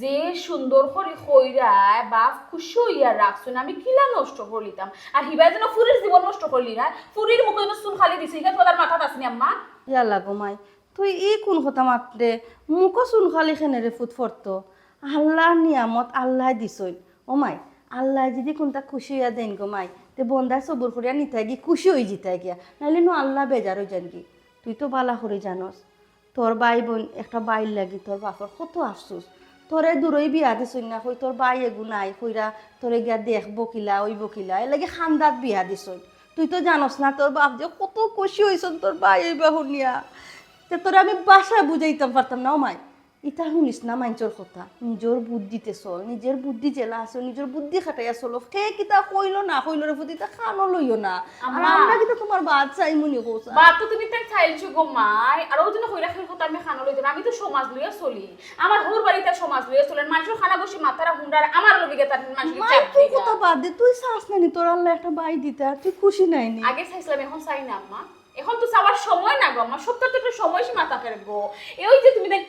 যে সুন্দর করি কইরায়, বাপ খুশি অইয়া রাখছইন, আমি কিলা নষ্ট করলিতাম? আর হিবায় যেন ফুরির জীবন নষ্ট করলি না, ফুরির মুখো যেন চুন কালি দিছে, ইটা তোমার মাথাত আছে নি আম্মা? ইয়াল্লা গো মাই, তুই ই কুন কথা মাতরে? মুখো চুন কালি কেনে রে ফুত পড়তো? আল্লার নিয়ামত আল্লায় দিছইন। ও মাই, আল্লায় যদি কুনতা খুশি অইয়া দেইন গো মাই, তে বন্দায় সবুর করিয়া নিতায় গি, খুশি অইযিতায় গিয়া, নাইলে নু আল্লা বেজার অইযাইন গি। তুই তো বালা করি জানোস, তোর ভাই বইন, একটা ভাইর লাগি তোর বাপর কত আফসোস। তোরে দূরই বিয়া দিছইন না, কই তোর ভাই এগু নাই, কইরা তোরে গিয়া দেখবো কিলা, অইবো কিলা, এর লাগি কান্দাত বিয়া দিছইন। তুই তো জানোস না তোর বাপ যে কত খুশি অইছইন তোর ভাই অইবা হুনিয়া। তে তোরে আমি ভাষায় বুঝাইতাম পারতাম না, ও মাই। ইতা হুনিস না মাইনষর কথা, নিজর বুদ্ধিতে চল, নিজর বুদ্ধি যেলা আছে, নিজর বুদ্ধি খাটাইয়া চলো। কে কিতা কইলো না কইলো রে ফুত, ইতা কানো লইও না। আর আম্মা। আমরা কিতা তোমার বাদ চাইমু নি কও চাই? বাদ তো তুমি তাই চাইলছো গো মাই, আর অউ জন্য কইরা খের কথা আমি কানো লইতাম না। আমি তো সমাজ লইয়া চলি, আমার হউর বাড়িত সমাজ লইয়া চলের, মাইনষর কানাঘুষি মাতরা হুনরা, আর আমার লগে গিয়া তারা মাইনষর মাই, চাপ তুই দিরা। কথা বাদ দে, তুই চাস না নি তোর আল্লায় একটা ভাই দিতা, তুই খুশি নাই নি? আগে চাইছলাম, এখন চাই না আম্মা, এখন তো চাওয়ার সময় না গো আম্মা, সবটার তো একটা সময়সীমা থাকে গো। এই যে তুমি দেখ,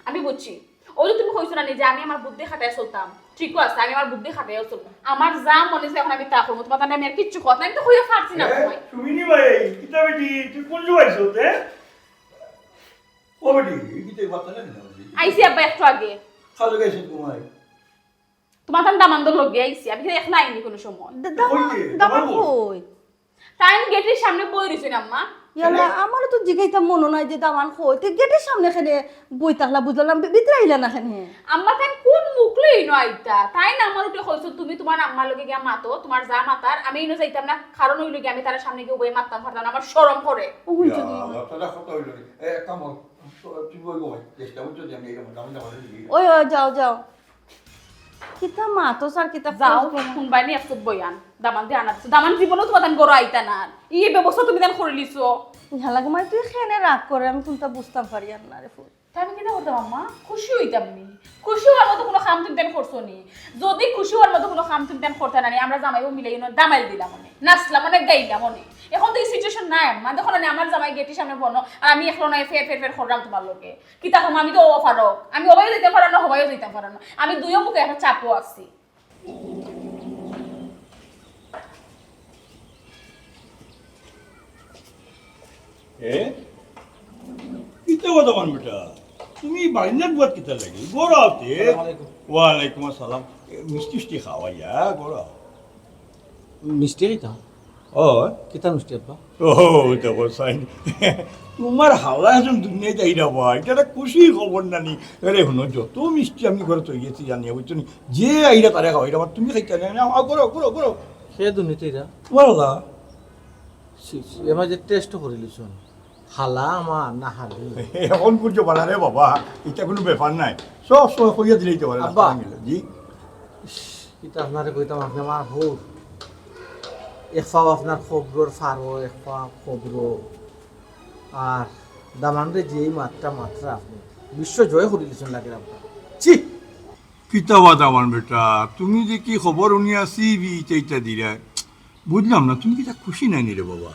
আমি বুঝছি, অউ যে তুমি কইছো না নি যে আমি আমার বুদ্ধি খাটাইয়া চলতাম, ঠিকও আছে, আমি আমার বুদ্ধি খাটাইয়া চলতাম, আমার যা মনে চায় এখন আমি তা করমু, তোমার তানে আমি আর কিচ্ছু কওয়াত নাই, আমি তো কইয়া পারছি না। এ, তোমায়। তুমি নি ভাই, কিতা বেটি, তুই কোন সময় আইছো তে? ও বেটি, এই কিতা কথা না নি? আইছি আব্বা একটু আগে। কার লগে আইছো তোমায়? তোমার তান দামান্দর লগে আইছি, আমি কিন্তু একলা আইনি কোনো সময়। দা-, দামা-, কই রে? দামা দামা কই? কই? তাইন গেটের সামনে বই রইছইন আম্মা। ইয়াল্লা, আমারও তো জিগাইতাম মনো নাই যে দামান কই। তে গেটের সামনে কেনে বই থাকলা, বুঝলাম না, ভি-, ভিতরে আইলা না কেনে? আম্মা, তাইন কোন মুখ লইয়া ইনো আইতা? তাইন আমার উপরে কইছো, "তুমি তুমার আম্মার লগে গিয়া মাতো, তুমার যা মাতার, আমি ইনো যাইতাম না।" কারণ অইলো গিয়া, আমি তারার সামনে গিয়া উবাই মাততাম পারতাম না, আমার শরম করে। ও, হুনছো নি? আল্লাহ, তারা কথা অইলো রে। এ, কাম অর। তো, তুই বই বই, চেষ্টা করছো যে আমি এরকম দামান দিবি। ওই, ওই, যাও, যাও। কিতা মাতস আর কিতা যাও, কস বলো? হুনবায়নি এক চুপ বয়ান। দামান দিয়া আনা দিছো। দামান জীবনেও তুমার তান ঘরো আইতা না। ই ব্যবস্থা তুমি তান করিলিছো। ইহার লাগি মানে তুই কেনে রাগ করে, আমি কুনতা বুঝতাম পারি আর না রে ফুল। তে আমি কিতা করতাম আম্মা? খুশি অইতাম নি? খুশি অওয়ার মতো কুনু কাম তুমি তান করছো নি? যুদি খুশি অওয়ার মতো কুনু কাম তুমি তান করতায় না নি, আমরা জামাই বউ মিলাইয়া ইনো দামাইল দিলাম অনে, নাচলাম অনে, গাইলাম অনে। অখন তো ই situation নাই আম্মা, দেখো না নি আমার জামাই গেটের সামনে বনো, আর আমি একলা নাই ফের ফের ফের কররাম তুমার লগে। কিতা কম, আমি তো অউ পারো, আমি অবায়ও যাইতাম পাররাম না, হবায়ও যাইতাম পাররাম না, আমি দুইও মুখে একটা চাপও আছি। এ? কিতা কথা কন বেটা? তুমি বারিন্দাত বওয়াত কিতার লাগি? ঘরো আও তে। আসসালামু আলাইকুম। ওয়ালাইকুম আসসালাম। এ, মিষ্টি মিষ্টি খাওয়াইয়া, ঘরো আও। মিষ্টি খাইতাম? ও। কিতা মিষ্টি আব্বা? ও, দেখো সাইন। তুমার হালা একজন দুনিয়াত আইরা বা, ইটা একটা খুশির খবর না নি? আরে হুনো, যত মিষ্টি আমি ঘরো থইগেছি জানিয়া, বুঝছো নি? যে আইরা তারে খাওয়াইরা, আমার তুমি খাইতা না, না, আও, ঘরো, ঘরো, ঘরো। কে দুনিয়াত আইরা? তুমার হালা। ছি, ছি, এর মাঝে test করিলিছইন। হালা আমার না হালি? অখন বুঝছো বালা রে বাবা, ইটা কুনু ব্যাপার নায়। সব সময় কইয়া দিলেই তো পারে, আব্বা। জি। ইশ, ইটা আপনারে কইতাম, আপনে আমার হউর। এক পাও আপনার কবরর পারো, এক পাও কবরো। আর দামানরে যে এই মাতটা মাতরা আপনে, বিশ্ব জয় করিলিছইন লাগের আব্বা। ছি! কিতা বা দামান বেটা, তুমি যে কি খবর হুনিয়া ছি বি ইটা ইটা দিরায়। বুঝলাম না, তুমি কিতা খুশি নায় নি রে বাবা?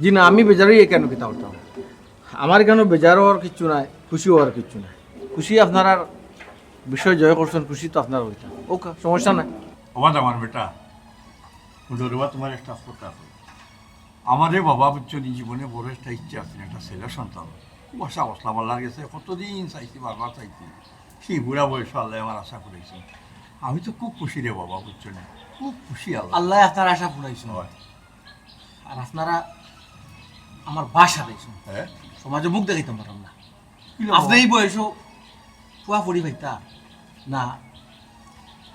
জি না, আমি বেজার অইয়া কেনে কিতা করতাম? আমার কেনে বেজার অওয়ার কিচ্ছু নাই, খুশি অওয়ার কিচ্ছু নাই। খুশি আপনারা বিশ্ব জয় করছইন, খুশি তো আপনারা অইতা। OK, সমস্যা নাই। ওবা দামান বেটা, হুনো রে বা, তুমারে একটা কথা কই। আমারে বাবা, বুঝছো নি, জীবনে বড় একটা ইচ্ছা আছিল, একটা ছেলে সন্তান। খুব আশা করছিলাম আল্লার গেছে, কতদিন চাইছি, বারবার চাইছি। সেই বুড়া বয়সো আল্লায় আমার আশা পুরাইছইন। আমি তো খুব খুশি রে বাবা, বুঝছো নি? খুব খুশি আল্লাহ। আল্লায় আপনার আশা পুরাইছইন। অয়। আর আপনারা আমার বাসা দিছইন। হ্যাঁ? সমাজো মুখ দেখাইতাম পারলাম না। কি রে বাবা? আপনে এই বয়সো ফুয়া ফুড়ি পাইতা? না,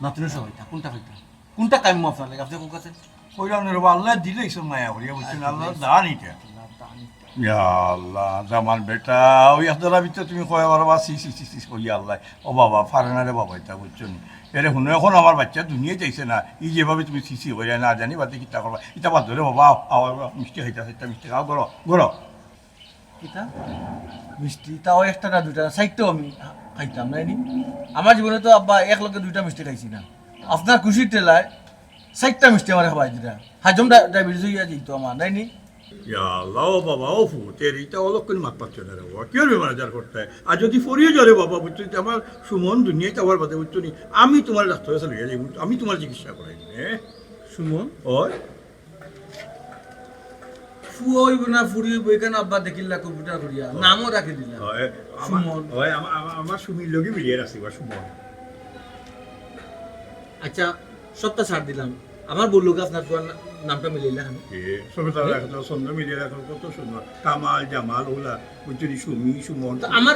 নাতিন সব পাইতা? কুনটা পাইতা? কুনটা কাম্য আপনার লাগি? আপনে কুন কাছে? কইলাম না রে বাবা, আল্লায় দিলাইছইন মায়া করিয়া, বুঝছো নি? আল্লার দান ইটা। আল্লার দান ইটা। ইয়া আল্লাহ, দামান বেটা, ওই আপনারা ভিতরে তুমি কয় আবার বাবা, ছি, ছি, ছি, ছি, কইয়া আল্লাহ। ও বাবা, পারে না রে বাবা, ইটা বুঝছো নি? এরে হুনো, অখন আমার বাইচ্চা দুনিয়াত আইছে না, ই যেভাবে তুমি ছি, ছি কইরায় না জানি বাদে কিতা করবা। ইটা বাদ দেও রে বাবা, আও, আও, আও, মিষ্টি খাইতায়, একটা মিষ্টি খাও, ঘরো, ঘরো। কিতা? মিষ্টি? তাও একটা না দুইটা না, চাইরটাও আমি খাইতাম, নায় নি? আমার জীবনে তো আব্বা এক লগে দুইটা মিষ্টি খাইছি না। আপনার খুশির ঠেলায় চাইরটা মিষ্টি আমারে খাওয়াই দিরা। হাজম ডায়-, diabetes অইয়া যাইতো আমার, নায় নি? ইয়া আল্লাহ, ও বাবা, ও ফুত, এর ইটা অলক্ষণে মাত পাচ্ছ না রে বাবা। কিওর বেমার আজার করতায়? আর যুদি ফরিও যাও রে বাবা, বুঝছো, যে আমার সুমন দুনিয়াত আওয়ার বাদে, বুঝছো নি, আমি তুমার ডাক্তারর কাছে লইয়া যাইমু, আমি তুমার চিকিৎসা করাইমু, হ্যাঁ? সুমন? অয়। ফুয়া অইবো না ফুড়ি অইবো, ইখান আব্বা দেখিলা computer করিয়া, অয়। নামও রাখি দিলা। অয়, আমা-, সুমন। অয়, আমা-, আমা-, আমার সুমির লগে মিলিয়া রাখছি বা সুমন। আচ্ছা, সবটা ছাড় দিলাম। আমার বউর লগে আপনার ফুয়ার না-, নামটা মিলাইলা কেনে? এ, সবে তারা এ? এখন তো ছন্দ মিলিয়া রাখো, কত সুন্দর। কামাল, জামাল, ওলা, বুঝছো নি, সুমি, সুমন। তো আমার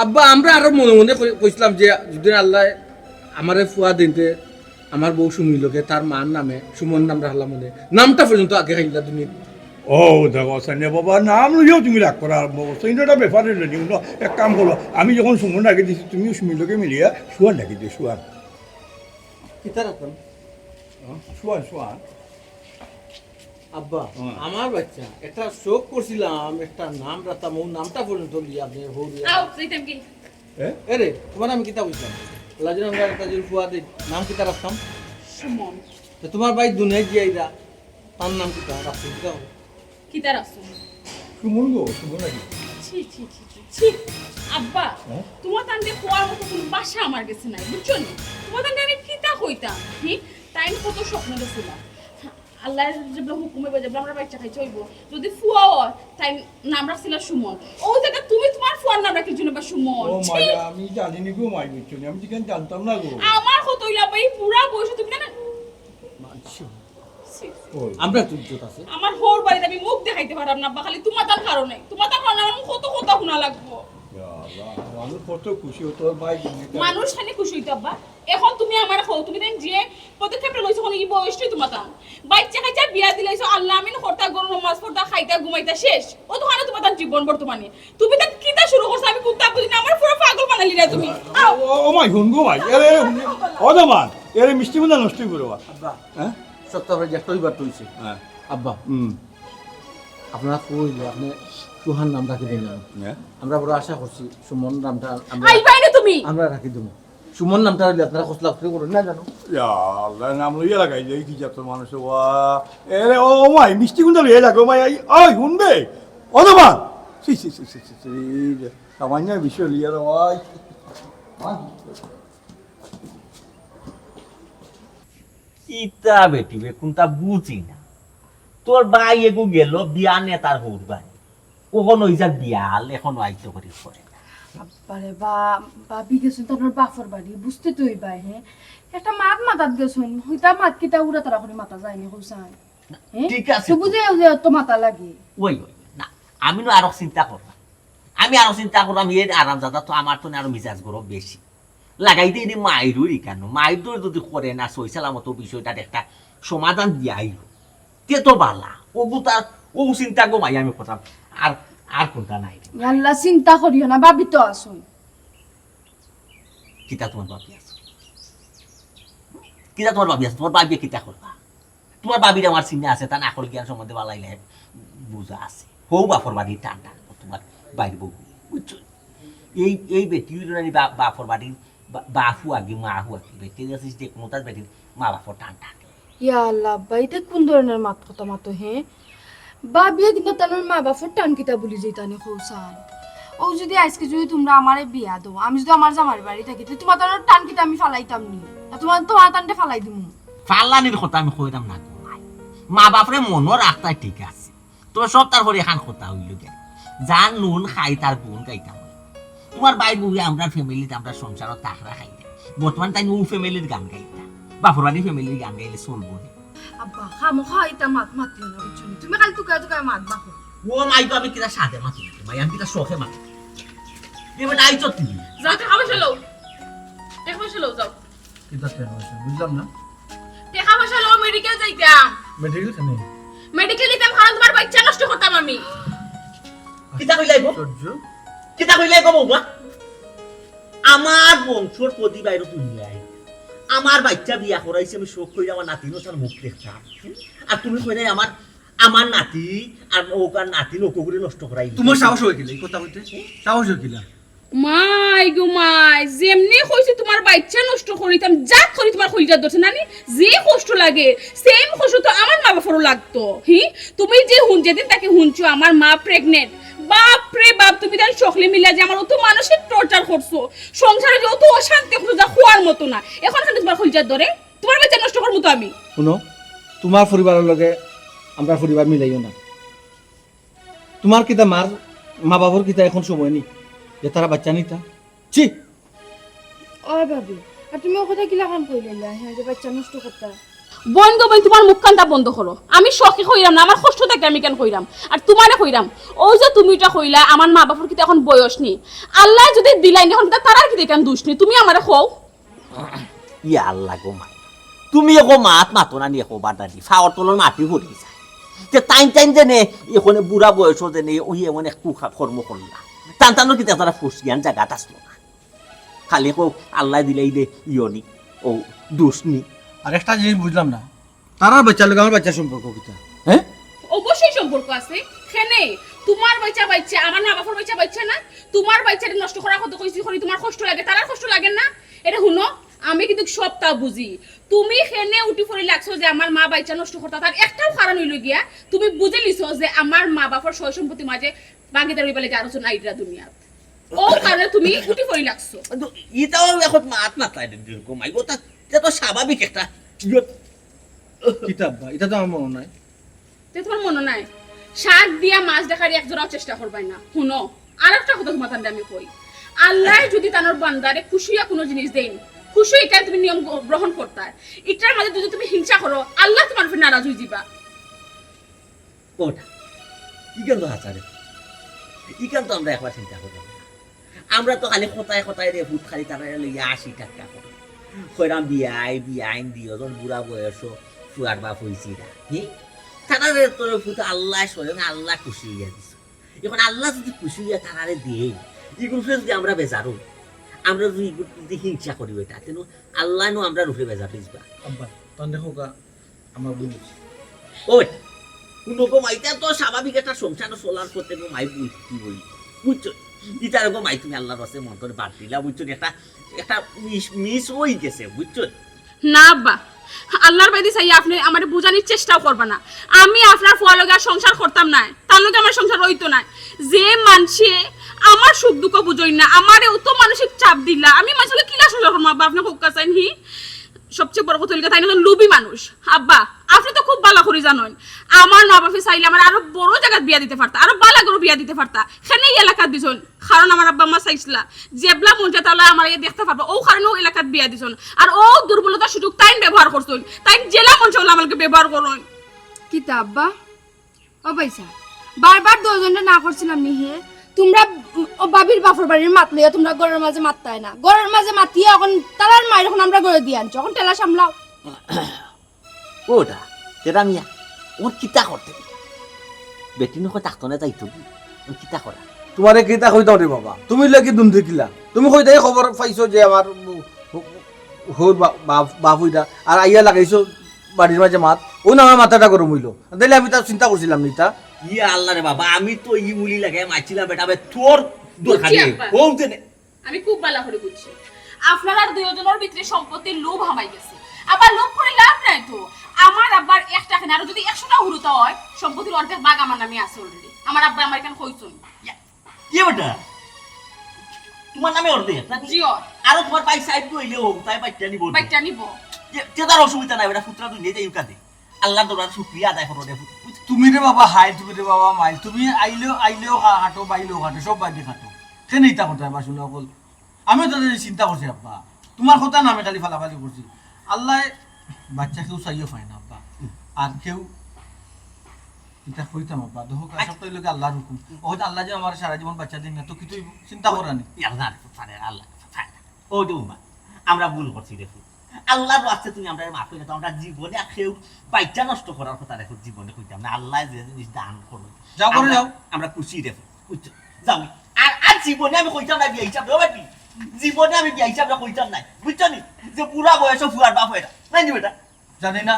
আব্বা, আমরা আরো মনে মনে কই-, কইছিলাম যে যুদি আল্লায় আমারে ফুয়া দেইন তে আমার বউ সুমির লগে তার মার নামে সুমন নাম রাখলাম মনে। নামটা পর্যন্ত আগে খাইলা দুনিয়া। ও, দেখো, সানিয়া বাবা, নাম লইয়াও তুমি রাগ করা আরম্ভ করছো। ইনো একটা ব্যাপার অইলো নি, ইনো এক কাম করো, আমি যখন সুমন রাখি দিছি, তুমিও সুমির লগে মিলিয়া সুয়ান রাখি দিও, সুয়ান। কিতা রাখতাম? হ্যাঁ, সুয়ান, সুয়ান। আব্বা, হুম। আমার বাইচ্চা, একটা শখ করছিলাম, একটা নাম রাখতাম, ও নামটা পর্যন্ত লিয়া আপনে হরিয়া। আও, যাইতাম কি? এ? এ রে, তুমার আমি কিতা কইতাম? লাজুর আমরা একটা যে ফুয়া দেই, নাম কিতা রাখতাম? সুমন। তো তুমার ভাই দুনিয়াত গিয়া আইরা, তার নাম কিতা রাখতাম, কিতা হবে? কিতা রাখছো? সুমন গো, সুমন নাকি? ছি, ছি, ছি, ছি, ছি। আব্বা, হ্যাঁ? তুমার তানরে কওয়ার মতো কুনু ভাষা আমার গেছে নাই, বুঝছো নি? তুমার তানরে আমি কিতা কইতাম? হি? তাইন কত স্বপ্ন দেখছিলা। আল্লায় যেবলা হুকুম অইবো, যেবলা আমরা বাইচ্চা কাইচ্চা অইবো, যুদি ফুয়া অয়, তাইন নাম রাখছিলা সুমন। অউ জাগাত তুমি তুমার ফুয়ার নাম রাখিলাইছো না বা সুমন। ও ছি! মায়া, আমি জানি নি গো মাই, বুঝছো নি? আমি তো ইখান জানতাম না গো। আমার কত অইলা বা, ই বুড়া বয়সো তুমি না, না। মানছি। ছি, ছি, আমরা তো ইজ্জত আছে। আমার হউর বাড়িত আমি মুখ দেখাইতে পাররাম না আব্বা, খালি তুমাতান কারণে। তুমাতান কারণে আমার কত কথা হুনা লাগবো। ইয়া আল্লাহ, মানুষ কত খুশি অইতো, ভাই। মানুষ খালি খুশি অইতো আব্বা। এখন তুমি আমারে কও, তুমি তাইন যে পদক্ষেপটা লইছো, অখন ই বয়সটাই তুমাতান। বাইচ্চা কাইচ্চা বিয়া দিলাইছো, আল্লাহ আমিন করতা, ঘরো নমাজ পড়তা, খাইতা, ঘুমাইতা, শেষ। অতখানো তুমাতান জীবন বর্তমানে। তুমি তাইন কিতা শুরু করছো, আমি কুন্তা বুঝি না, আমারে পুরা পাগল বানাইলিরা তুমি। আও। ও, ও মাই, হুন গো ভাই, এরে, এরে, হুন। ও দমান, এরে মিষ্টি মুন্ডা নষ্ট অইবো রে বা। আব্বা, হ্যাঁ? সপ্তাহ পরে যে একটা অইবার তো অইছে। হ্যাঁ। আব্বা, হুম। আপনারা কইলে আপনি সুহান নাম রাখি দিন না। হ্যাঁ। আমরা বড় আশা করছি সুমন নামটা আমরা আইবাই না তুমি। আমরা রাখি দিমু। সুমন নামটা অইলে আপনারা খোঁজ লাভ করুন না জানো। ইয়া আল্লাহ, নাম লইয়া লাগাই যাই কি জাত মানুষ ওয়া। এরে ও মাই, মিষ্টি কুন্তা লইয়া লাগো মাই, আই, ওই হুনবে। ও দমান। সি, সি, সি, সি, সি, সি, সামান্য বিষয় লইয়া রে ভাই। ইতা বেটি বে কুন্তা বুঝি না। তোর ভাই এগু গেল বিয়া নেতার হউর ভাই। অখন অই যার বিয়াল, অখন আইতো করি করে। আব্বারে বা, ভাবি গেছইন তানর বাফর বাড়ি, বুঝতে তো অইবায়, হে। একটা মাত মাতাত গেছইন, হইতা মাত কিতা উড়া তারা করি মাতা যায়নি, কইছাই। হে? ঠিক আছে তো তো। বুঝে যে তো মাতা লাগে। ওই, ওই, না, আমি নু আরো চিন্তা করলাম। আমি আরো চিন্তা করলাম, এর আরামজাদা তো আমার তো আরো মিজাজ গরম বেশি। লাগাই দিয়ে নি মাইরুরি কেন? মাইর দৌড় যদি করে না, সই সালামত বিষয়টার একটা সমাধান দিয়া আইল। তে তো বালা। ওগু তার, ও চিন্তা গো মাই আমি করতাম। আর, আর কুন্তা নাই। আল্লাহ চিন্তা করিও না, ভাবি তো আছইন। কিতা তুমার ভাবি আছে? কিতা তুমার ভাবি আছে? তুমার ভাবিয়ে কিতা করবা? তুমার ভাবির আমার চিনা আছে, তান আকল জ্ঞান সম্বন্ধে বালাইলে বুঝা আছে। হউ বাফর বাড়ি টান টান, তুমার বাইর বউ, বুঝছো? এই, এই বেটি অইল না নি বা-, বাফর বাড়ির বা-, বাফু আগে, মা হু আগে, বেটি আছিস যে কোনো তার বেটির মা বাফর টান টান। ইয়া আল্লাহ, আব্বা, ইটা কোন ধরনের মাত কথা মাতো, হে? ভাবিয়ে কিন্তু তানর মা বাফর টান কিতা বুলি যাইতা নি কও চাই। ও যদি আইজকে যদি তুমরা আমারে বিয়া দেও, আমি যদি আমার জামাইর বাড়ি থাকি, তে তুমার তানর টান কিতা আমি ফালাইতাম নি? আর তুমার, তুমার টানটা ফালাই দিমু। ফালানির কথা আমি কইরাম না গো মাই। মা বাফরে মনো রাখতায় ঠিক আছে। তবে সব তার পরে এখান কথা অইল গিয়া। যার নুন খাই তার গুণ গাইতাম। তুমার ভাইর বউয়ে আমরার ফ্যামিলিত, আমরার সংসারো তাকরা খাইলে। বর্তমানে তাইন অউ ফ্যামিলির গান গাইতা। বাফর বাড়ির ফ্যামিলির গান গাইলে চলবো নি? আব্বা, খামোখা ইতা মাত মাতিও না, বুঝছো নি? তুমি খালি তুকায় তুকায় মাত মাতো। ও মাই গো, আমি কিতা সাধে মাতি না, মাই, আমি কিতা শখে মাতি। এ বেটা, আইছো তুই। যাও, টেকা পয়সা লও। টেকা পয়সা লও, যাও। কিতা টেকা পয়সা? বুঝলাম না। টেকা পয়সা লও, মেডিকেল যাইতাম। মেডিকেল কেনে? মেডিকেল যাইতাম, কারণ তুমার বাইচ্চা নষ্ট করতাম আমি। কিতা কইলাই গো? আশ্চর্য। কিতা কইলাই গো বৌমা? আমার বংশর প্রদীপ আইরো দুনিয়ায়। আমার বাইচ্চা বিয়া করাইছি আমি শখ কইরা আমার নাতিনর মুখ দেখতাম। আর তুমি কইরায় আমার, আমার নাতি আর ওকার নাতিন ওকগুরে নষ্ট করাই। তুমার সাহস অয় কিলা ই কথা কইতে? সাহস অয় কিলা? মাই গো মাই, যেমনে কইছি তুমার বাইচ্চা নষ্ট করিতাম, জাত করি তুমার কলিজাত ধরছে না নি? যে কষ্ট লাগে, same কষ্ট তো আমার মা বাফরও লাগতো। হি? তুমি যে হুন, যেদিন থাকি হুনছো আমার মা pregnant, বাপ রে বাপ, তুমি তাইন সকলে মিলা যে আমার অত মানসিক torture করছো, সংসারে যে অত অশান্তি করছো যা কওয়ার মতো না। অখন খালি তুমার কলিজাত ধরে, তুমার বাইচ্চা নষ্ট করমু তো আমি। হুনো, তুমার পরিবারর লগে আমরার পরিবার মিলাইও না। তুমার কিতা মার, মা বাফর কিতা অখন সময় নি যে তারা বাইচ্চা নিতা? ছি! ওই ভাবি, আর তুমি ও কথা কিলাখান কইলাইলা, হে, যে বাইচ্চা নষ্ট করতা? বইন গো বইন, তুমার মুখখানটা বন্ধ করো। আমি শখে কইরাম না, আমার কষ্ট থাকি আমি কেনে কইরাম। আর তুমারে কইরাম, অউ যে তুমি ইটা কইলা, আমার মা বাফর কিতা অখন বয়স নি? আল্লায় যদি দিলাইন, অখন কিতা তারার কিতা ইখান দুষ নি? তুমি আমারে কও। ইয়া আল্লাহ গো মাই, তুমি একো মাত মাতো না নি, একো বাদ দি, ফাওর তলর মাটি পড়ি যায়। তে তাইন তাইন যেনে, অখনে বুড়া বয়সো যেনে, ওই এমন এক কুকর্ম করলা। তান তানর কিতা তারা ফুসিয়ান জাগাত আসলো না। খালি কও, আল্লায় দিলাইলে ইয়নি, ও দুষ নি। আর একটা জিনিস বুঝলাম না, তারার বাইচ্চার লগে আমার বাইচ্চার সম্পর্ক কিতা? হ্যাঁ? অবশ্যই সম্পর্ক আছে। কেনে? তুমার বাইচ্চা বাইচ্চা, আমার মা বাফর বাইচ্চা বাইচ্চা না? তুমার বাইচ্চারে নষ্ট করার কথা কইছি, করি তুমার কষ্ট লাগে, তারার কষ্ট লাগে না? এরে হুনো, আমি কিন্তু সবতা বুঝি। তুমি কেনে উঠি পড়ি লাগছো যে আমার মা বাইচ্চা নষ্ট করতা, তার একটাউ কারণ অইলো গিয়া, তুমি বুঝিলিছো যে আমার মা বাফর সয় সম্পত্তির মাঝে ভাগিদার অইবার লাগি আরো জন আইরা দুনিয়াত। অউ কারণে তুমি উঠি পড়ি লাগছো। তো ইতাও অখন মাত মাতায় রে, দীর্ঘ মাই। ওটা, এটা তো স্বাভাবিক একটা ইয়ে। কিতা আব্বা? ইটা তো আমার মনো নাই। তে তুমার মনো নাই? শাক দিয়া মাছ দেখার এক জোড়াও চেষ্টা করবায় না। হুনো, আর একটা কথা তুমার তানরে আমি কই, আল্লায় যদি তানর বান্দারে খুশি অইয়া কুনু জিনিস দেইন, খুশি অইয়া তুমি নিয়ম গ-, গ্রহণ করতায়। ইটার মাঝে যদি তুমি হিংসা করো, আল্লাহ তুমার উপরে নারাজ অইযিবা। ওটা ইখান তো হাছা রে। ইখান তো আমরা একবার চিন্তা করলাম না। আমরা তো খালি কথায় কথায় রে পুত খালি তারারে লইয়া আশি টাকা করে কইরাম বিয়াই বিয়াইন দিও যখন বুড়া বয়স ফুয়ার বাপ হইছি না। হি? তারারে তো পুত আল্লাহ স্বয়ং আল্লাহ খুশি হইয়া দিছে। এখন আল্লাহ যদি খুশি হইয়া তারারে দেয়, এগুলো যদি আমরা বেজারো, আমরা যদি এগুলো যদি হিংসা করি বেটা, তেন আল্লাহ নু আমরা রূপে বেজার হইবা। আব্বা, তখন দেখো গা, আমার ভুল হইছে। ওই, কোনো গো মাইটা তো স্বাভাবিক একটা সংসার চলার পথে গো মাই ভুল কি হই, বুঝছো? ইতার গো মাই তুমি আল্লাহর রাস্তায় মন করে বাদ দিলা, বুঝছো? একটা একটা মিস মিস হই গেছে, বুঝছো? না আব্বা, আল্লাহর বায়দি চাই আপনি আমারে বুঝানির চেষ্টাও করবা না। আমি আপনার ফুয়ার লগে আর সংসার করতাম না, তার লগে আমার সংসার হইতো না। যে মানষে আমার সুখ দুঃখ বুঝইন না, আমারে অত মানসিক চাপ দিলা, আমি মানষর লগে কিলা সংসার করবো আব্বা? আপনি কউক্কা চাইন হি? সবচেয়ে বড় কথা হইল গিয়া তাইন অইলা লোভী মানুষ। আব্বা, আপনি তো খুব ভালা করি জানইন, আমার মা বাপে চাইলে আমার আরো বড় জাগাত বিয়া দিতে পারতা, আরো ভালা ঘরো বিয়া দিতে পারতা। কেনে ই এলাকাত দিছইন, কারণ আমার আব্বা আম্মা চাইছলা, যেবলা মন চায় তাবলা আমার ইয়া দেখতা পারবা, অউ কারণে অউ এলাকাত বিয়া দিছইন। আর অউ দুর্বলতার সুযোগ তাইন ব্যবহার করছইন, তাইন যেলা মন চায় অলা আমার লগে ব্যবহার করইন। কিতা আব্বা? ও ভাইসাব, বারবার দুইজনরে না করছিলাম নি হে? তুমরা, উম, ও ভাবির বাপর বাড়ির মাত লইয়া তুমরা ঘরর মাঝে মাততায় না। ঘরর মাঝে মাতিয়া অখন তারার মাইর অখন আমরার ঘরো দিয়া আনছো। অখন ঠেলা সামলাও। ওটা, তেরা মিয়া, ওর কিতা করতে? বেটি নু কয় থাকতো না যাইতো কি? ওর কিতা করা? তুমারে কিতা কইতাম রে বাবা? তুমি লাগি দুম দেখিলা। তুমি কইতাই খবর পাইছো যে আমার হউর বা-, বাপ, বাপ অইরা, আর আইয়া লাগাইছো বাড়ির মাঝে মাত। অউ না আমার মাথাটা গরম অইলো। তাইলে আমি তা চিন্তা করছিলাম নি তা। ইয়া আল্লাহ রে বাবা, আমি তো ই মুলি লাগাই মারছিলাম বেটা, বে তোর দরকার বুঝছি নেই। আব্বা। হউ দে নে। আমি খুব ভালা করি বুঝছি, আপনারার দুইজনর ভিতরে সম্পত্তির লোভ হামাই গেছে। আবার লোভ করি লাভ নাই তো। আমার আব্বার একটা কেনে, আরো যদি একশোটা হুরুতা অয়, সম্পত্তির অর্ধেক ভাগ আমার নামে আছে already। আমার আব্বা আমার এখানে কইছইন। ইয়া, ইয়ে বেটা, তুমার নামে অর্ধেক, নাকি? জি, অয়। আরো তুমার ভাই সাহেব তো অইলে হউ, তাই বাইট্টা নিব। বাইট্টা নিব। যে, যে তার অসুবিধা নাই, বেটা, পুত্রা দুই নিয়ে যাই কাজে। আল্লাহর দরবার শুকরিয়া আদায় করো রে পুত। তুমি রে বাবা হাইল, তুমি রে বাবা মাইল, তুমি আইলেও, আইলেও খা-, খাটো, বাইলেও খাটো, সব বাড়ি খাটো। কেনে ইতা কথা এবার শুনো অকল? আমিও তো এই চিন্তা করছি আব্বা, তুমার কথা না আমি খালি ফালাফালি করছি। আল্লায় বাচ্চা কেউ চাইও পায় না আব্বা, আর কেউ ইতা কইতাম আব্বা, দেখো আচ্ছা। সব তো অইলো গিয়া আল্লাহর হুকুম। ও হয়তো আল্লাহ যে আমার সারা জীবন বাচ্চা দিন না, তো কিছু চিন্তা করানি। আল্লাহ পারে, আল্লাহ পারে। ও যে উমা, আমরা ভুল করছি রে পুত। আল্লাহর ওয়াস্তে তুমি আমরারে মাফ করি দাও, আমরা জীবনে আর কেউ বাচ্চা নষ্ট করার কথা রে পুত জীবনে কইতাম না। আল্লায় যে জিনিস দান করো, যাও ঘরো আমরা, যাও। আমরা খুশি রে পুত, বুঝছো? যাও। আর, আর জীবনে আমি কইতাম না বিয়া হিসাব রে, ও বেটি। জীবনে আমি বিয়া হিসাব রে কইতাম না, বুঝছো নি? যে বুড়া বয়সে ফুয়ার বাপ অইরা। নাই নি বেটা? জানি না।